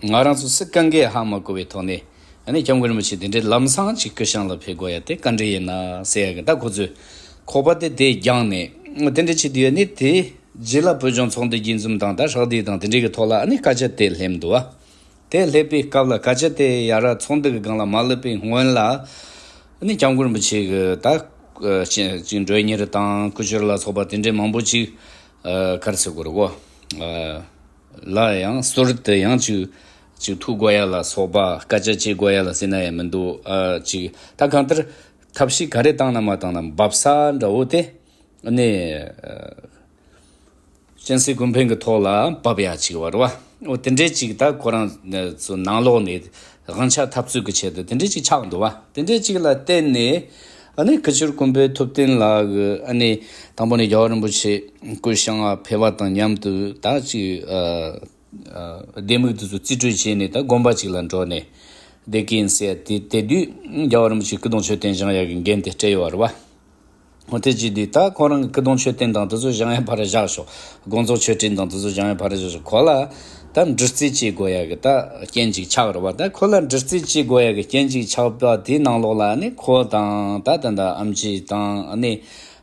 ང་རང་ཚོ་སུ་གང་གིས་ཧ་མ་གོ་བའི་ཐོག་ནས། ཨ་ནི་སྐྱབས་མགོན་རིན་པོ་ཆེ་དེ་འདྲའི་ལམ་སང་ཅིག་སྐུ་ཞིང་ལ་ཕེབས་དགོས་ཡ་དེ་ག་འདྲ་ཡིན་ན་ཟེར་ཡ་གི་ད་ཁོ་ཚོས་ཁོག་པ་དེ་དེ་བརྒྱངས་ནས། དེ་འདྲ་བྱེད་དུས་ཨ་ནི་དེ་རྗེས་ལ་བོད་ལྗོངས་ཚོགས་འདུ་རྒྱས་འཛོམས་དང་ད་ཧྲག་བསྡུས་དང་དེ་འདྲའི་གི་ཐོག་ལ་ཨ་ནི་སྐད་ཆ་དེ་སླེབས་འདུག་བ། དེ་སླེབས་པའི་སྐབས་ལ་སྐད་ཆ་དེ་ཡ་ར་ཚོགས་འདུ་གི་སྒང་ལ་མ་སླེབས་པའི་སྔོན་ལ། ཨ་ནི་སྐྱབས་མགོན་རིན་པོ་ཆེ་གི་ད་ཅིག་མགྲོན་གཉེར་དང་སྐུ་ཞབས་ལ་སོགས་པ་དེ་འདྲའི་མང་པོ་ཅིག་ག་རེ་ཟེར་དགོས་རེད་གོ། ལ་ཡང་ཟུར་དུ་ཡང་ཅིག་ཅིག་ཐུག་དགོས་ཡ་ལ་སོགས་པ་སྐད་ཆ་བྱེད་དགོས་ཡ་ལ་ཟེར་ན་ཡང་མི་འདུག་ཨ་ཅིག་ད་གང་ལྟར་ཐབས་ཤེས་ག་རེ་བཏང་ན་མ་བཏང་ན་འབབ་ས་འདྲ་བོ་དེ་ནས་སྤྱན་གཟིགས་ཀུན་ཕན་གྱི་ཐོག་ལ་བབས་ཡ་ཅིག་བ་རེད་བ། འོ་དེ་འདྲས་ཅིག་ད་ཁོ་རང་ཚོ་ནང་ལོགས་ནས་དབང་ཆ་འཐབ་རྩོད་ཀྱི་ཆེད་དུ་དེ་འདྲས་ཅིག་ཆགས་འདུག་བ། དེ་འདྲས་ཅིག་ལ་བརྟེན་ནས་ཨ་ནི་སྐུ་ཞབས་ཀུན་ཕན་ཐུབ་བསྟན་ལགས་ཀྱིས་ཨ་ནི་དང་པོ་ནས་རྒྱལ་བ་རིན་པོ་ཆེ་སྐུ་ཞིང་ལ་ཕེབས་པ་དང་མཉམ་དུ་ད་ཅིག་ལྡེ་མིག་དེ་ཚོ་རྩིས་སྤྲོད་བྱས་ནས་ད་དགོན་པ་ཅིག་ལ་འགྲོ་ནས་བསྡད་ཀྱི་ཡིན་ཟེར། དེ་དེ་དུས་རྒྱལ་བ་རིན་པོ་ཆེས་སྐུ་གདུང་མཆོད་རྟེན་བཞེངས་ཡག་གི་འགན་དེ་སྤྲད་ཡོད་རེད་བ། འོ་དེ་བྱས་དུས་ད་ཁོ་རང་གི་སྐུ་གདུང་མཆོད་རྟེན་དང་དེ་ཚོ་བཞེངས་ཡག་ཕར་བཞག་ཤོག་དགོན་རྫོང་མཆོད་རྟེན་དང་དེ་ཚོ་བཞེངས་ཡག་ཕར་བཞག་ཤོག་ཁོ་ལ་ད་འདྲི་རྩད་བྱེད་དགོས་ཡག་གི་ད་རྐྱེན་ཅིག་ཆགས་རེད་བ། ད་ཁོ་ལ་འདྲི་རྩད་བྱེད་དགོས་ཡག་གི་རྐྱེན་ཅིག་ཆགས་པ་དེའི་ནང་ལོགས་ལ་ནི་ཁོ་དང་ད་ད་ད་ཨེམ་ཆི་དང་ཨ་ནི་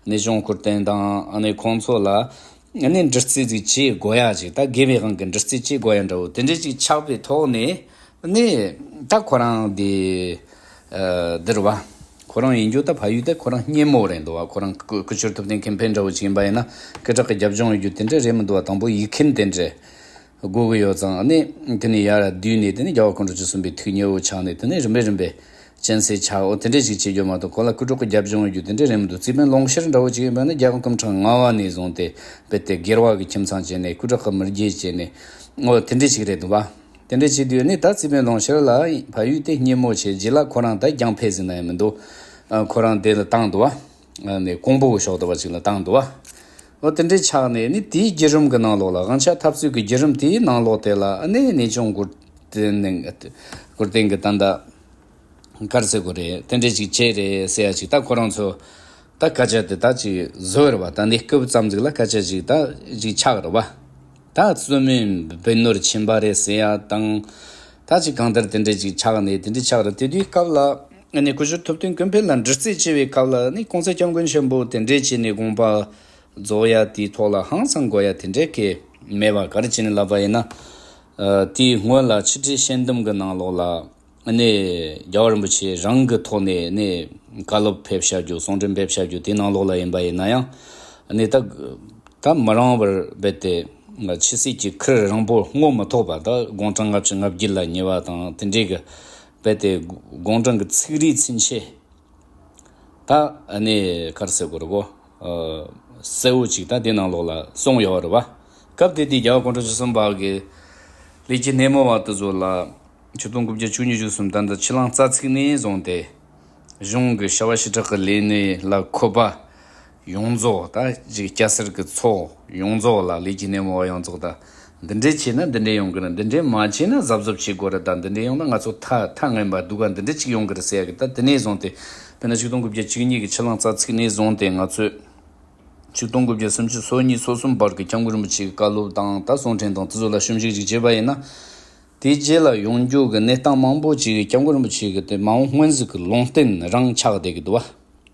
གནས་ཆུང་སྐུ་བསྟན་དང་ཨ་ནི་ཁོང་ཚོ་ལ། ཨ་ནི་འདྲི་རྩད་ཅིག་བྱེད་དགོས་ཡ་ཅིག་ད་དགེ་བའི་དབང་གི་འདྲི་རྩད་བྱེད་དགོས་ཡ་འདྲ་བོ་དེ་འདྲ་ཅིག་ཆགས་པའི་ཐོག་ནས། ཨ་ནི་ད་ཁོ་རང་དེ་ཨ་འདིར་བ། ཁོ་རང་ཡིན་རྒྱུ་ད་ཕ་ཡུལ་དེ་ཁོ་རང་སྙེ་མོ་རེད་འདུག་བ། ཁོ་རང་སྐུ་སྐུ་ཞབས་ཐུབ་བསྟན་ཀུན་ཕན་འདྲ་བོ་ཅིག་ཡིན་པ་ཡིན་ན་སྐུ་དྲག་གི་རྒྱབ་ལྗོངས་ཡོད་རྒྱུ་དེ་འདྲ་རེད་མི་འདུག་བ། དང་པོ་ཡིག་མཁན་དེ་འདྲ། དགོས་ཀྱི་ཡོད་ཙང་ཨ་ནི་དེ་ནས་ཡར་བསྡུས་ནས་དེ་ནས་རྒྱལ་བ་དཀོན་མཆོག་ཆོས་གསུམ་པའི་ཐུགས་མཉེས་པོ་ཆགས་ནས་དེ་ནས་རིམ་པས་རིམ་པས་སྤྱན་གསལ་ཆགས། འོ་དེ་འདྲས་ཞིག་བྱེད་རྒྱུ་མ་གཏོགས་ཁོ་ལ་སྐུ་དྲག་གི་རྒྱབ་ལྗོངས་ཡོད་རྒྱུ་དེ་འདྲས་རེད་མི་འདུག་རྩིས་དཔོན་ལོངས་བཤད་འདྲ་བོ་ཅིག་ཡིན་པ་ན་རྒྱལ་བ་སྐུ་ཕྲེང་ལྔ་པ་ནས་བཟུང་སྟེ་རྦད་དེ་སྒེར་བ་གི་ཁྱིམ་ཚང་བྱས་ནས་སྐུ་དྲག་གི་མི་རྒྱུད་བྱས་ནས་འོ་དེ་འདྲས་ཞིག་རེད་འདུག་བ། དེ་འདྲས་བྱེད་དུས་ནི་ད་རྩིས་དཔོན་ལོངས་བཤད་ལ་ཕ་ཡུལ་དེ་སྙེ་མོ་བྱས་རྗེས་ལ་ཁོ་རང་ད་རྒྱང་འཕེལ་ཟིན་ན་ཡང་མི་འདུག་ཁོ་རང་དེ་ལ་བཏང་འདུག་བ། ནས་ཀོང་པོ་གི་ཕྱོགས་དུ་བ་ཅིག་ལ་བཏང་འདུག་བ། འོ་དེ་འདྲའི་ཆགས་ནས་ནི་དེའི་བརྒྱུད་རིམ་གྱི་ནང་ལོགས་ལ་དབང་ཆ་འཐབ་རྩོད་ཀྱི་བརྒྱུད་རིམ་དེའི་ནང་ལོགས་དེ་ལ་ཨ་ནི་གནས་ཆུང་གུར་བརྟེན་ནས་གུར་བརྟེན་གྱི་ད་ལྟ་ག་རེ་ཟེར་དགོས་རེད། དེ་འདྲས་ཅིག་བྱས་རེད་ཟེར་ཡ་ཅིག་ད་ཁོ་རང་ཚོ་ད་སྐད་ཆ་དེ་ད་ཅིག་བཟོས་རེད་བ། ད་འདི་སྐབས་ཙམ་ཅིག་ལ་སྐད་ཆ་ཅིག་ད་ཅིག་ཆགས་རེད་བ། ད་བཙུན་མོའི་བུ་ནོར་ཆེན་པ་རེད་ཟེར་ཡ་དང་། ད་ཅིག་གང་ལྟར་དེ་འདྲས་ཅིག་ཆགས་ནས་དེ་འདྲས་ཆགས་རེད། དེ་དུས་སྐབས་ལ་ཨ་ནི་སྐུ་ཞབས་ཐུབ་བསྟན་ཀུན་ཕན་ལ་འདྲི་རྩད་བྱས་པའི་སྐབས་ལ་ནི་གོང་ས་སྐྱབས་མགོན་ཆེན་པོ་དེ་འདྲས་བྱས་ནས་དགོངས་པ་རྫོགས་ཡ་དེའི་ཐོག་ལ་ཧང་སང་དགོས་ཡ་དེ་འདྲས་ཀྱི་མེད་པ། ག་རེ་བྱས་ནས་ལབ་པ་ཡིན་ན། ཨ་དེའི་སྔོན་ལ་ཕྱི་དྲིལ་ཞལ་འདེམས་ཀྱི་ནང་ལོགས་ལ་ཨ་ནི་རྒྱལ་བ་རིན་པོ་ཆེ་རང་གི་ཐོག་ནས་ནི་བཀའ་སློབ་ཕེབས་བྱ་རྒྱུ་གསུང་འཕྲིན་ཕེབས་བྱ་རྒྱུ་དེའི་ནང་ལོགས་ལ་ཡིན་པ་ཡིན་ན་ཡང་ཨ་ནི་ད་ད་མི་རིང་བར་རྦད་དེ་ཆོས་སྲིད་ཀྱི་ཁུར་རིང་པོ་རྔོ་མི་ཐོགས་པ། ད་དགུང་གྲངས་ལྔ་བཅུ་ང་བརྒྱད་ལ་ཉེ་བ་དང་དེ་འདྲའི་གི་རྦད་དེ་དགུང་གྲངས་ཀྱི་ཚིག་རིས་ཚུན་ཆད། ད་ཨ་ནི་ག་རེ་ཟེར་དགོས་རེད་གོ། ཨ་གསལ་བོ་ཅིག་ད་དེ་ནང་ལོགས་ལ་གསུངས་ཡོད་རེད་བ། སྐབས་དེ་དུས་རྒྱལ་བ་དཀོན་མཆོག་ཆོས་གསུམ་པ་གི་ལས་ཀྱི་སྣེ་མོ་བ་དེ་ཚོ་ལ་ཆིག་སྟོང་དགུ་བརྒྱ་བཅུ་གཉིས་བཅུ་གསུམ་ད་ལྟ་ཕྱི་གླིང་རྩ་ཚིགས་ནས་བཟུང་སྟེ་གཞུང་གི་བྱ་བ་ཞེ་དྲག་གི་ལས་སྣེ་ལ་འཁོད་པ་ཡོངས་རྫོགས། ད་ཅིག་སྐྱ་སེར་གྱི་ཚོགས་ཡོངས་རྫོགས་ལ་ལས་ཀྱི་སྣེ་མོ་བ་ཡོངས་རྫོགས་ད། འདི་འདྲས་བྱས་ན་འདི་འདྲས་ཡོང་གི་རེད། འདི་འདྲས་མ་བྱས་ན་གཟབ་གཟབ་བྱེད་དགོས་རེད། ད་འདི་འདྲས་ཡོང་ན་ང་ཚོ་ཐ་ཐ་ངན་པ་སྡུག་ག་འདི་འདྲས་ཅིག་ཡོང་གི་རེད་ཟེར་ཡ་གི། ད་དེ་ནས་བཟུང་སྟེ་དཔེར་ན་ཆིག་སྟོང་དགུ་བརྒྱ་བཅུ་གཉིས་ཀྱི་ཕྱི་གླིང་རྩ་ཚིགས་ནས་བཟུང་སྟེ་ང་ཚོས་ཆིག་སྟོང་དགུ་བརྒྱ་སུམ་ཅུ་སོ་གཉིས་སོ་གསུམ་བར་གྱི་སྐྱབས་མགོན་རིན་པོ་ཆེ་གི་བཀའ་སློབ་དང་ད་གསུང་འཕྲིན་དང་དེ་ཚོ་ལ་ཞིབ་འཇུག་ཅིག་བྱས་པ་ཡིན་ན། དེའི་རྗེས་ལ་ཡོང་རྒྱུ་གི་གནས་སྟངས་མང་པོ་ཅིག་གི་སྐྱབས་མགོན་རིན་པོ་ཆེ་གི་དེ་མ་འོངས་སྔོན་གཟིགས་ཀྱི་ལུང་བསྟན་རང་ཆགས་བསྡད་ཀྱི་འདུག་བ།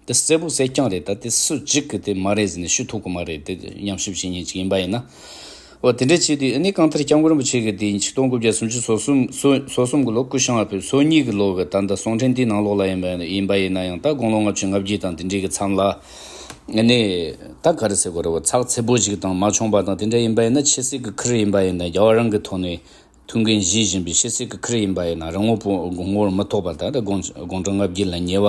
དེ་གསལ་པོ་གསལ་རྐྱང་རེད། ད་དེ་སུ་གཅིག་གིས་དེ་མ་རེད་ཟེར་ནས་ཞུ་ཐུབ་ཀྱི་མ་རེད། དེ་ཉམས་ཞིབ་བྱེད་མཁན་ཅིག་ཡིན་པ་ཡིན་ན། འོ་དེ་འདྲ་བྱས་དུས་ཨ་ནི་གང་ལྟར་སྐྱབས་མགོན་རིན་པོ་ཆེ་གིས་དེ་ཆིག་སྟོང་དགུ་བརྒྱ་སུམ་ཅུ་སོ་གསུམ་སོ་སོ་གསུམ་གྱི་ལོ་སྐུ་བཞེངས་པ་ཕེབས་སོ་གཉིས་ཀྱི་ལོ་གི་ད་ལྟ་གསུང་འཕྲིན་དེའི་ནང་ལོགས་ལ་ཡིན་པ་ཡིན་པ་ཡིན་ན་ཡང་ད་དགུང་ལོ་ལྔ་བཅུ་ང་བརྒྱད་དང་དེ་འདྲའི་གི་མཚམས་ལ་ཨ་ནི་ད་ག་རེ་ཟེར་དགོས་རེད་བ། ཚགས་ཚུད་པོ་ཞིག་དང་མ་བྱུང་པ་དང་དེ་འདྲ་ཡིན་པ་ཡིན་ན་ཆོས་སྲིད་ཀྱི་ཁུར་ཡིན་པ་ཡིན་ན་རྒྱལ་བ་རང་གི་ཐོག་ནས། ཐུགས་འགན་བཞེས་བཞིན་པའི་ཆོས་སྲིད་ཀྱི་ཁུར་ཡིན་པ་ཡིན་ན་རང་ངོ་བོ་ངོ་བོར་མི་ཐོགས་པ། ད་ལྟ་དགུང་དགུང་གྲངས་ལྔ་བརྒྱད་ལ་ཉེ་བ་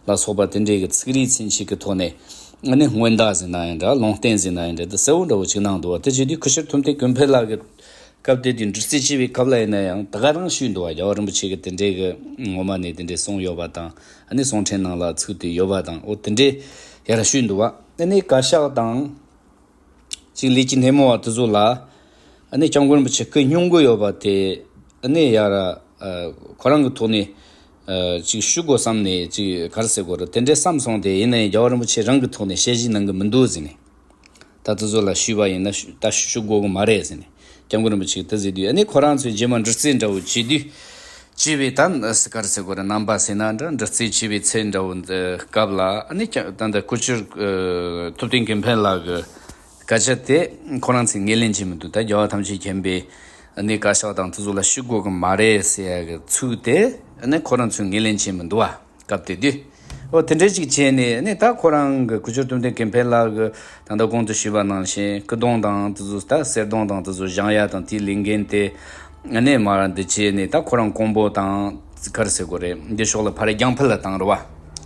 ལ་སོགས་པ་དེ་འདྲའི་གི་ཚིག་རིས་ཚུན་ཆད་ཀྱི་ཐོག་ནས་ཨ་ནི་སྔོན་བརྡ་ཟེར་ན་ཡང་འདྲ། ལུང་བསྟན་ཟེར་ན་ཡང་འདྲ། དེ་གསལ་བོ་འདྲ་བོ་ཅིག་གནང་འདུག་བ། དེ་བྱེད་དུས་སྐུ་ཞབས་ཐུབ་བསྟན་ཀུན་ཕན་ལགས་ཀྱིས་སྐབས་དེ་དུས་འདྲི་རྩད་བྱས་པའི་སྐབས་ལ་ཡིན་ན་ཡང་ད་ག་རང་ཞུས་འདུག་བ། རྒྱལ་བ་རིན་པོ་ཆེ་གིས་དེ་འདྲའི་གི་ངོ་མ་ནས་དེ་འདྲའི་གསུངས་ཡོད་པ་དང་ཨ་ནི་གསུང་འཕྲིན་ནང་ལ་ཚུད་དེ་ཡོད་པ་དང་འོ་དེ་འདྲའི་ཡར་ཞུས་འདུག་བ། ཨ་ནི་བཀའ་ཤག་དང་། ཅིག་ལས་ཀྱི་སྣེ་མོ་བ་དེ་ཚོ་ལ་ཨ་ནི་སྐྱབས་མགོན་རིན་པོ་ཆེ་སྐུ་སྙུང་གི་ཡོད་པ་དེ་ཨ་ནི་ཡར་ཨ་ཁོ་རང་གི་ཐོག་ནས་ ཨ་ཅིག་ཞུ་དགོས་བསམ་ནས་ཅིག་ག་རེ་ཟེར་དགོས་རེད། དེ་འདྲའི་བསམ་སོང་སྟེ། ཡིན་ན་ཡང་རྒྱལ་བ་རིན་པོ་ཆེ་རང་གི་ཐོག་ནས་བཤད་གཞི་གནང་གི་མི་འདུག་ཟེར་ནས། ད་དེ་ཚོ་ལ་ཞུས་པ་ཡིན་ན་ཞུ་ད་ཞུ་དགོས་གི་མ་རེད་ཟེར་ནས། སྐྱབས་མགོན་རིན་པོ་ཆེས་དེ་ཟེར་དུས། ཨ་ནི་ཁོ་རང་ཚོས་རྗེས་མ་འདྲི་རྩད་འདྲ་བོ་བྱེད་དུས། བྱས་པའི་ད་ག་རེ་ཟེར་དགོས་རེད། རྣམ་པ་ཟེར་ན་འདྲ། འདྲི་རྩད་བྱས་པའི་ཚེ་འདྲ་བོ་འདི་སྐབས་ལ། ཨ་ནི་ཀྱང་ད་ལྟ་སྐུ་ཞབས་ཨ་ཐུབ་བསྟན་ཀུན་ཕན་ལགས་ཀྱི་སྐད་ཆ་དེ་ཁོ་རང་ཚོས་ངོས་ལེན་བྱེད་མི་འདུག་ད་རྒྱལ་བ་ཐམས་ཅད་མཁྱེན་པའི་ཨ་ནི་བཀའ་ཤག་དང་དེ་ཚོ་ལ་ཞུ་དགོས་གི་མ་རེད་ཟེར་ཡ་གི་ཚིག་དེ་ཨ་ནི་ཁོ་རང་ཚོས་ངོས་ལེན་བྱེད་མི་འདུག་བ། སྐབས་དེ་དུས། ཨོ་དེ་འདྲ་ཅིག་བྱས་ནས་ནི་ད་ཁོ་རང་གི་སྐུ་ཞབས་ཐུབ་བསྟན་ཀུན་ཕན་ལགས་ཀྱིས་ད་ལྟ་གོང་དུ་ཞུས་པ་ནང་བཞིན་སྐུ་གདུང་དང་དེ་ཚོ། ད་གསེར་གདུང་དང་དེ་ཚོ་བཞེངས་ཡ་དང་དེའི་ལས་འགན་དེ་ནི་མར་འདི་བྱས་ནས། ད་ཁོ་རང་ཀོང་པོ་དང་ག་རེ་ཟེར་དགོས་རེད། འདི་ཕྱོགས་ལ་ཕར་རྒྱང་འཕུད་ལ་བཏང་རེད་བ།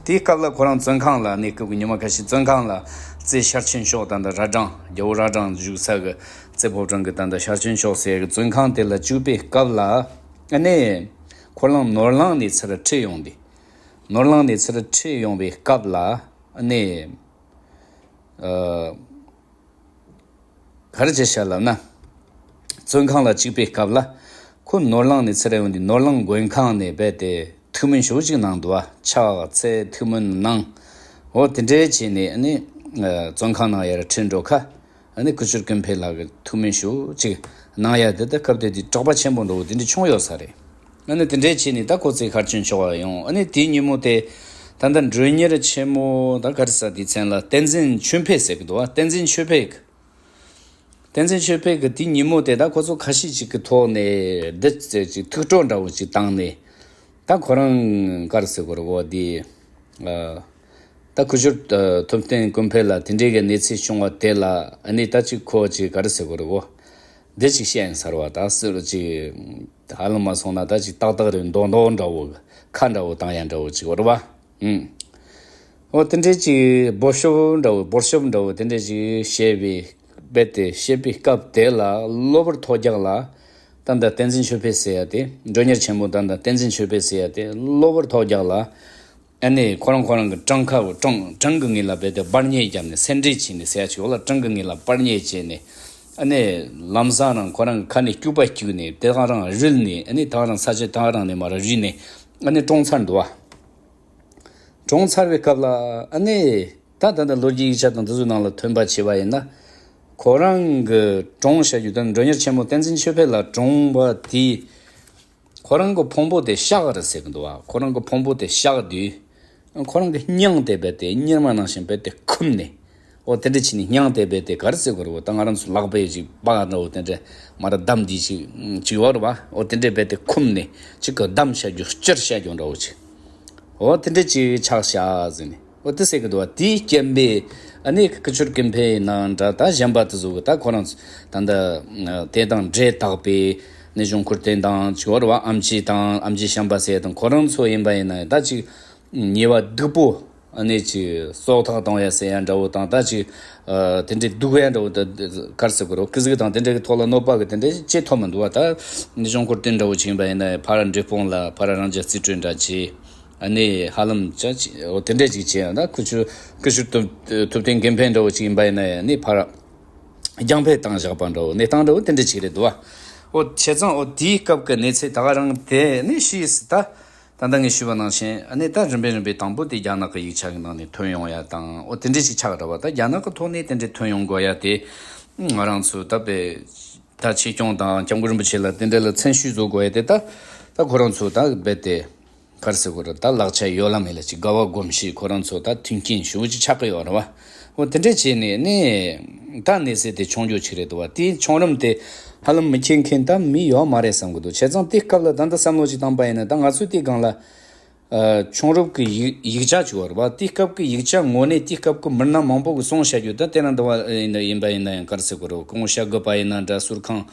དེའི་སྐབས་ལ་ཁོ་རང་བཙོན་ཁང་ལ། གནས་སྐབས་ཀྱི་ཉི་མ་ཁ་ཤས་བཙོན་ཁང་ལ་རྩེ་ཤར་ཆེན་ཕྱོགས། ད་ལྟ་རྭ་སྒྲེང་རྒྱལ་པོ་རྭ་སྒྲེང་བཞུགས་ས་གི་རྩེ་ཕོ་བྲང་གི་ད་ལྟ་ཤར་ཆེན་ཕྱོགས་ཟེར་གི་བཙོན་ཁང་དེ་ལ་བཅུག་པའི་སྐབས་ལ། ཨ་ནི་ཁོ་རང་ནོར་གླིང་ནས་ཚུར་ཁྲིད་ཡོང་དུས། ནོར་གླིང་ནས་ཚུར་ཁྲིད་ཡོང་བའི་སྐབས་ལ། ཨ་ནི་ཨ་ག་རེ་བྱས་ཤག་ལབ་ན། བཙོན་ཁང་ལ་བཅུག་པའི་སྐབས་ལ། ཁོ་ནོར་གླིང་ནས་ཚུར་ཡོང་དུས་ནོར་གླིང་མགོན་ཁང་ནས་རྦད་དེ་ཐུགས་སྨོན་ཤུགས་ཅིག་གནང་འདུག་བ། ཕྱག་འཚལ་ཐུགས་སྨོན་གནང་། འོ་དེ་འདྲའི་བྱས་ནས་ཨ་ནི་ཨ་བཙོན་ཁང་ནང་ཡར་ཁྲིད་འགྲོ་ཁ། ཨ་ནི་སྐུ་ཞབས་ཀུན་ཕན་ལགས་ཀྱིས་ཐུགས་སྨོན་ཤུགས་ཅིག་གནང་ཡ་དེ། ད་སྐབས་དེ་དུས་གྲགས་པ་ཆེན་པོ་འདྲ་བོ་དེ་འདྲ་བྱུང་ཡོད་ས་རེད། ཨ་ནི་དེ་འདྲའི་བྱས་ནས་ད་ཁོ་ཚོས་ཤར་ཆེན་ཕྱོགས་ལ་ཡོང་། ཨ་ནི་དེའི་ཉིན་མོ་དེ་ད་ལྟ་མགྲོན་གཉེར་ཆེན་མོ་ད་ག་རེ་ཟེར། དེའི་མཚན་ལ་བསྟན་འཛིན་ཆོས་འཕེལ་ཟེར་གི་འདུག་བ། བསྟན་འཛིན་ཆོས་འཕེལ་གི། བསྟན་འཛིན་ཆོས་འཕེལ་གི་དེའི་ཉིན་མོ་དེ་ད་ཁོ་ཚོ་ཁ་ཤས་ཅིག་གི་ཐོག་ནས་འདི་ཅིག་ཐུགས་སྤྲོ་འདྲ་བོ་ཅིག་བཏང་ནས། ད་ཁོ་རང་ག་རེ་ཟེར་དགོས་རེད། འོ་དེ་ཨ་ད་སྐུ་ཞབས་ཨ་ཐུབ་བསྟན་ཀུན་ཕན་ལ་དེ་འདྲའི་གི་གནས་ཚུལ་བྱུང་བ་དེ་ལ། ཨ་ནི་ད་ཅིག་ཁོ་ཅིག་ག་རེ་ཟེར་དགོས་རེད། འོ་འདི་ཅིག་བཤད་ཡིན་ཟེར་བ། ད་སུ་ལ་ཅིག་ཧ་ལམ་མ་སོང་ན་ད་ཅིག་ཏག་ཏག་རེད། མདོག་མདོག་འདྲ་བོ་གི་ཁ་འདྲ་བོ་བཏང་ཡ་འདྲ་བོ་ཅིག་ཡོད་རེད་བ། ཨུམ། འོ་དེ་འདྲའི་ཅིག་འབོད་ཤོབ་འདྲ་བོ། འབོད་ཤོབ་འདྲ་བོ་དེ་འདྲའི་ཅིག་བཤད་པའི། རྦད་དེ་བཤད་པའི་སྐབས་དེ་ལ་གློ་བུར་ཐོག་རྒྱག་ལ། ད་ལྟ་བསྟན་འཛིན་ཆོས་འཕེལ་ཟེར་ཡ་དེ། མགྲོན་གཉེར་ཆེན་མོ་ད་ལྟ་བསྟན་འཛིན་ཆོས་འཕེལ་ཟེར་ཡ་དེ་གློ་བུར་ཐོག་རྒྱག་ལ། ཨ་ནི་ཁོ་རང་ཁོ་རང་གི་བྲང་ཁ་བོ། བྲང་བྲང་གི་ངོས་ལ་རྦད་དེ་སྦར་ཉལ་བརྒྱབ་ནས། སེན་ཌལ་བྱས་ནས་ཟེར་ཡ་ཅིག་ཡོད་ལ། བྲང་གི་ངོས་ལ་སྦར་ཉལ་བྱས་ནས། ཨ་ནི་ལམ་སང་རང་ཁོ་རང་གི་ཁ་ནས་སྐྱུག་པ་སྐྱུགས་ནས། དེ་ག་རང་རུལ་ནས། ཨ་ནི་ད་ག་རང་ས་ཆ་ད་ག་རང་ནས་མར་རུལ་ནས། ཨ་ནི་གྲོངས་ཚར་འདུག་བ། གྲོངས་ཚར་བའི་སྐབས་ལ། ཨ་ནི་ད་ད་ལྟ་ལོ་རྒྱུས་ཡིག་ཆ་དང་དེ་ཚོའི་ནང་ལ་ཐོན་པ་བྱས་པ་ཡིན་ན། ཁོ་རང་གི་གྲོངས་བྱ་རྒྱུ་དེ། མགྲོན་གཉེར་ཆེན་མོ་བསྟན་འཛིན་ཆོས་འཕེལ་ལགས་གྲོངས་པ་དེ། ཁོ་རང་གི་ཕུང་པོ་དེ་གཤགས་རེད་ཟེར་གི་འདུག་བ། ཁོ་རང་གི་ཕུང་པོ་དེ་གཤགས་དུས། ཁོ་རང་གི་སྙིང་དེ་རྦད་དེ་གཉེར་མ་ནང་བཞིན་རྦད་དེ་འཁུམས་ནས། འོ་དེ་འདྲ་བྱས་ནས་སྙིང་དེ་རྦད་དེ་ག་རེ་ཟེར་དགོས་རེད། འོ་ད་ང་རང་ཚོ་ལག་པས་ཅིག་སྦ་འདྲ་བོ་དེ་འདྲ་མར་བསྡམས་དེ་ཅིག་ཅིག་ཡོད་རེད་བ། འོ་དེ་འདྲ་རྦད་དེ་འཁུམས་ནས་ཅིག་གི་བསྡམས་བྱ་རྒྱུ། བཅིར་བྱ་རྒྱུ་འདྲ་བོ་ཅིག་འོ་དེ་འདྲ་ཅིག་ཆགས་ཤག་ཟེར་ནས། འོ་དེ་ཟེར་གི་འདུག་བ། དེའི་རྐྱེན་པས་ཨ་ནི་སྐུ་ཞབས་ཀུན་ཕན་ཡིན་ན་འདྲ། ད་གཞན་པ་དེ་ཚོ་གི། ད་ཁོ་རང་ཚོ་ད་ལྟ་དེ་དང་འབྲེལ་བཏགས་པའི་ནི་གཞུང་མཁོ་བསྟན་དང་ཅིག་ཡོད་རེད་བ། ཨེམ་ཆི་དང་། ཨེམ་ཆི་ཤམ་པ་ཟེར་དང་། ཁོ་རང་ཚོ་ཡིན་པ་ཡིན་ན་ད་ཅིག་ཉེས་པ་སྡུག་པོ། ཨ་ནི་ཅིག་སྲོག་ཐག་གཏོང་ཡ་ཟེར་ཡ་འདྲ་བོ་དང་། ད་ཅིག་ཨ་དེ་འདྲའི་སྡུག་ཡ་འདྲ་བོ། ད་ག་རེ་ཟེར་དགོས་རེད། སྐུ་གཟུགས་དང་དེ་འདྲའི་གི་ཐོག་ལ་གནོད་པ་གི་དེ་འདྲའི་ཅིག་ཐོབ་མི་འདུག་བ། ད་ནི་གཞུང་མཁོ་བསྟན་འདྲ་བོ་ཅིག་ཡིན་པ་ཡིན་ན། ཕར་འབྲས་སྤུངས་ལ་ཕར་རང་འཇགས་རྩིས་སྤྲོད་འདྲ་བྱས། ཨ་ནི་ཧ་ལམ་ཅིག་འོ་དེ་འདྲ་ཅིག་བྱས། ད་སྐུ་ཞབས་སྐུ་ཞབས་ཐུབ་ཐུབ་བསྟན་ཀུན་ཕན་འདྲ་བོ་ཅིག་ཡིན་པ་ཡིན་ན། ཨ་ནི་ཕར་རྒྱང་འཕེན་བཏང་བཞག་པ་འདྲ་བོ། གནས་སྟངས་འདྲ་བོ་དེ་འདྲ་ཅིག་རེད་འདུག་བ། འོ་བྱས་ཙང་འོ་དེའི་སྐབས་ཀྱི་གནས་ཚུལ་ད་ག་རང་དེ་ནི་ཤེས་སྲིད། ད་ད་ལྟ་ངས་ཞུས་པ་ནང་བཞིན། ཨ་ནི་ད་རིམ་པས་རིམ་པས་དང་པོ་དེ་རྒྱ་ནག་གི་ཡིག་ཆ་གི་ནང་ནས་ཐོན་ཡོང་ཡ་དང་། འོ་དེ་འདྲ་ཞིག་ཆགས་འདྲ་བ། ད་རྒྱ་ནག་གི་ཐོག་ནས་དེ་འདྲ་ཐོན་ཡོང་དགོས་ཡ་དེ། ང་རང་ཚོ་ད་དཔེ་ད་ཆོས་སྐྱོང་དང་སྐྱབས་མགོན་རིན་པོ་ཆེ་ལ་དེ་འདྲ་ལ་མཚན་ཞུ་བཟོ་དགོས་ཡ་དེ། ད་ད་ཁོ་རང་ཚོ་ད་རྦད་དེ་ག་རེ་ཟེར་དགོས་རེད། ད་ལག་ཆ་ཡོད་ལ་མེད་ལ་ཅིག་དགའ་བ་སྒོམ་ཞིག་ཁོ་རང་ཚོ་ད་མཐུན་རྐྱེན་ཞེ་པོ་ཅིག་ཆགས་ཀྱི་ཡོད་རེད་བ། འོ་དེ་འདྲ་བྱས་ནས་ནི་ད་གནས་ཚུལ་དེ་བྱུང་རྒྱུ་ཅིག་རེད་འདུག་བ། དེའི་བྱུང་རིམ་དེ་ཧ་ལམ་མི་མཁྱེན་མཁན་ད་མི་ཡོད་མ་རེད་བསམ་གི་འདུག་བྱས་ཙང་དེའི་སྐབས་ལ་ད་ལྟ་བསམ་བློ་ཅིག་བཏང་པ་ཡིན་ན། ད་ང་ཚོས་དེའི་སྒང་ལ་ཨ་བྱུང་རབས་ཀྱི་ཡིག་ཡིག་ཆ་ཅིག་ཡོད་རེད་བ། དེའི་སྐབས་ཀྱི་ཡིག་ཆ་ངོ་ནས་དེའི་སྐབས་ཀྱི་མི་སྣ་མང་པོ་གི་གསུང་བཤད་རྒྱུ། ད་དེ་རིང་འདི་བ་ཡིན་ན་ཡིན་པ་ཡིན་ན་ཡང་ག་རེ་ཟེར་དགོས་རེད། སྐུ་ངོ་ཤཱཀྱ་པ་ཡིན་ན་འདྲ། ཟུར་ཁང་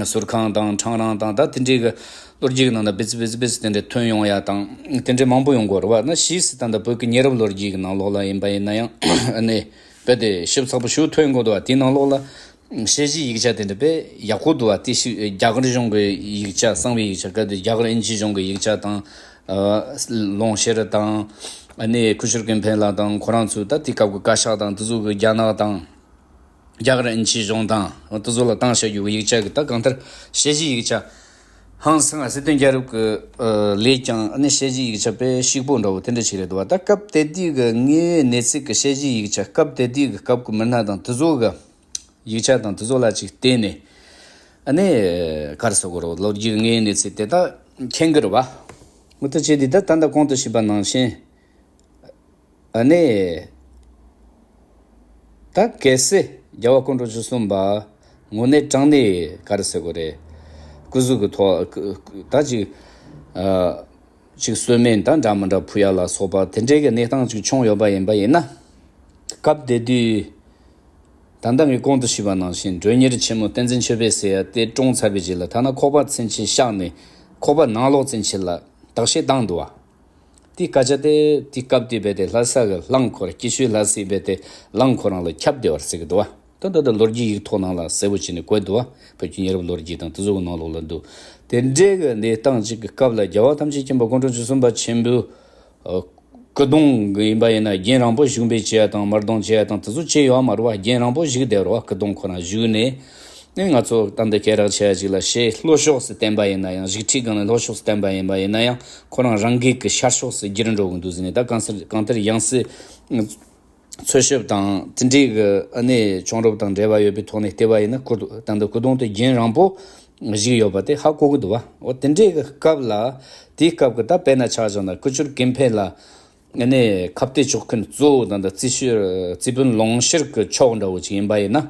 ཟུར་ཁང་དང་ཁྲང་རང་དང་། ད་དེ་འདྲའི་གི་ལོ་རྒྱུས་ཀྱི་ནང་ན་སྦེ་ཙི་སྦེ་ཙི་སྦེ་ཙི་དེ་འདྲ་ཐོན་ཡོང་ཡ་དང་དེ་འདྲའི་མང་པོ་ཡོང་གི་ཡོད་རེད་བ། ན་ཤེས་སྲིད། ད་ལྟ་བོད་ཀྱི་ཉེ་རབས་ལོ་རྒྱུས་ཀྱི་ནང་ལོགས་ལ་ཡིན་པ་ཡིན་ན་ཡང་ཨ་ནི་རྦད་དེ་ཞིབ་ཚགས་པོ་ཞིག་ཐོན་གྱི་འདུག་བ། དེའི་ནང་ལོགས་ལ་དཔྱད་གཞིའི་ཡིག་ཆ་དེ་འདྲ་དཔེ་ཡག་པོ་འདུག་བ། དེ་ཞིག་རྒྱ་གར་གཞུང་གི་ཡིག་ཆ། གསང་བའི་ཡིག་ཆ། སྐབས་དེ་རྒྱ་གར་དབྱིན་ཇི་གཞུང་གི་ཡིག་ཆ་དང་། ཨ་ལུང་ཤེར་དང་། ཨ་ནི་སྐུ་ཞབས་ཀུན་ཕན་ལགས་དང་ཁོ་རང་ཚོས་ད་དེའི་སྐབས་ཀྱི་བཀའ་ཤག་དང་དེ་ཚོ་གི་རྒྱ་ནག་དང་རྒྱ་གར་དབྱིན་ཇི་གཞུང་དང་དེ་ཚོ་ལ་བཏང་བཞག་རྒྱུ་གི་ཡིག་ཆ་གི། ད་གང་ལྟར་དཔྱད་གཞིའི་ཡིག་ཆ་ ཧང་སང་ང་སྲིད་དོན་རྒྱལ་རབས་ཀྱི་ཨ་ལས་ཀྱང་ཨ་ནི་དཔྱད་གཞིའི་ཡིག་ཆ་དཔེ་ཞིབ་པོ་འདྲ་བོ་དེ་འདྲ་ཞིག་རེད་འདུག་བ། ད་སྐབས་དེ་དུས་ཀྱི་དངོས་ཡོད་གནས་ཚུལ་གྱི་དཔྱད་གཞིའི་ཡིག་ཆ། སྐབས་དེ་དུས་ཀྱི་སྐབས་ཀྱི་མི་སྣ་དང་དེ་ཚོ་གི་ཡིག་ཆ་དང་དེ་ཚོ་ལ་ཅིག་བལྟས་ནས། ཨ་ནི་ག་རེ་ཟེར་དགོས་རེད། ལོ་རྒྱུས་དངོས་ཡོད་གནས་ཚུལ་དེ་དག་མཁྱེན་གྱི་རེད་བ། འོ་དེ་བྱས་དུས་ད་ད་ལྟ་གོང་དུ་ཞུས་པ་ནང་བཞིན། ཨ་ནི། ད་གལ་སྲིད་རྒྱལ་བ་སྐུ་ཕྲེང་བཅུ་གསུམ་པ་དངོས་གནས་དྲང་གནས་ག་རེ་ཟེར་དགོས་རེད། སྐུ་གཟུགས་ཀྱི་ཐོག་ད་ཅིག་ཨ་ཅིག་གསོལ་སྨན་དང་འདྲ་མི་འདྲ་ཕུལ་ཡ་ལ་སོགས་པ་དེ་འདྲའི་གི་གནས་སྟངས་ཅིག་བྱུང་ཡོད་པ་ཡིན་པ་ཡིན་ན། སྐབས་དེ་དུས་ད་ལྟ་ངས་གོང་དུ་ཞུས་པ་ནང་བཞིན་མགྲོན་གཉེར་ཆེན་མོ་བསྟན་འཛིན་ཆོས་འཕེལ་ཟེར་ཡ་དེ་བཀྲོངས་ཚར་བའི་རྗེས་ལ་ཐ་ན་ཁོག་པ་ཚུན་ཆད་གཤགས་ནས་ཁོག་པ་ནང་ལོགས་ཚུན་ཆད་ལ་བརྟག་དཔྱད་བཏང་འདུག་བ། དེའི་སྐད་ཆ་དེ་དེའི་སྐབས་དེ་རྦད་དེ་ལྷ་ས་གི་གླང་འཁོར་སྐྱིད་ཤོད་ལྷ་སའི་རྦད་དེ་གླང་འཁོར་རང་ལ་ཁྱབ་བསྡད་པ་རེད་ཟེར་གི་འདུག་བ། ད་ལྟ་ད་ལོ་རྒྱུས་ཡིག་ཐོག་ནང་ལ་གསལ་པོ་བྱས་ནས་བཀོད་འདུག་བ། བོད་ཀྱི་ཉེ་རབས་ལོ་རྒྱུས་དང་དེ་ཚོ་གི་ནང་ལོགས་ལ་འདུག་དེ་འདྲའི་གི་གནས་སྟངས་ཅིག་གི་སྐབས་ལ་རྒྱལ་བ་ཐམས་ཅད་མཁྱེན་པ་སྐུ་ཕྲེང་བཅུ་གསུམ་པ་ཆེན་པོས་ཨ་སྐུ་གདུང་གི་ཡིན་པ་ཡིན་ན་རྒྱུན་རིང་པོ་བཞུགས་འབད་བྱས་ཡ་དང་དམར་གདུང་བྱས་ཡ་དང་དེ་ཚོ་བྱས་ཡོད་མ་རེད་བ། རྒྱུན་རིང་པོ་བཞུགས་བསྡད་རེད་བ། སྐུ་གདུང་ཁོ་རང་བཞུགས་ནས། ནས་ང་ཚོ་ད་འདི་སྐད་གྲགས་ཆེ་བ་ཅིག་ལ་ཞེས་ལྷོ་ཕྱོགས་སུ་བསྟན་པ་ཡིན་ན་ཡང་། བཞུགས་ཁྲིའི་སྒང་ནས་ལྷོ་ཕྱོགས་སུ་བསྟན་པ་ཡིན་པ་ཡིན་ན་ཡང་། ཁོ་རང་རང་གི་གི་ཤར་ཕྱོགས་སུ་བསྒྱུར་འགྲོ་གི་འདུག་ཟེར་ནས། ད་གང་ཟེར་གང་ལྟར་ཡང་སྲིད་འཚོལ་ཞིབ་དང་དེ་འདྲའི་གི་ཨ་ནི་བྱུང་རབས་དང་འབྲེལ་བ་ཡོད་པའི་ཐོག་ནས་བལྟས་པ་ཡིན་ན། སྐུ་ད་འདི་སྐུ་གདུང་དེ་རྒྱུན་རིང་པོ་བཞུགས་ཡོད་པ་དེ་ཧ་གོ་གི་འདུག་བ། འོ་དེ་འདྲའི་གི་སྐབས་ལ། དེའི་སྐབས་ཀྱི་ད་དཔེར་ན་ཆ་བཞག་ན་སྐུ་ཆུ་ཀུན་ཕན་ལ། ཨ་ནི་ཁ་གཏད་གཅོག་མཁན་གཙོ་བོ་དང་ད་རྩིས་ཤོད་རྩིས་དཔོན་ལུང་ཤུར་གྱི་ཕྱོགས་འདྲ་བོ་ཅིག་ཡིན་པ་ཡིན་ན།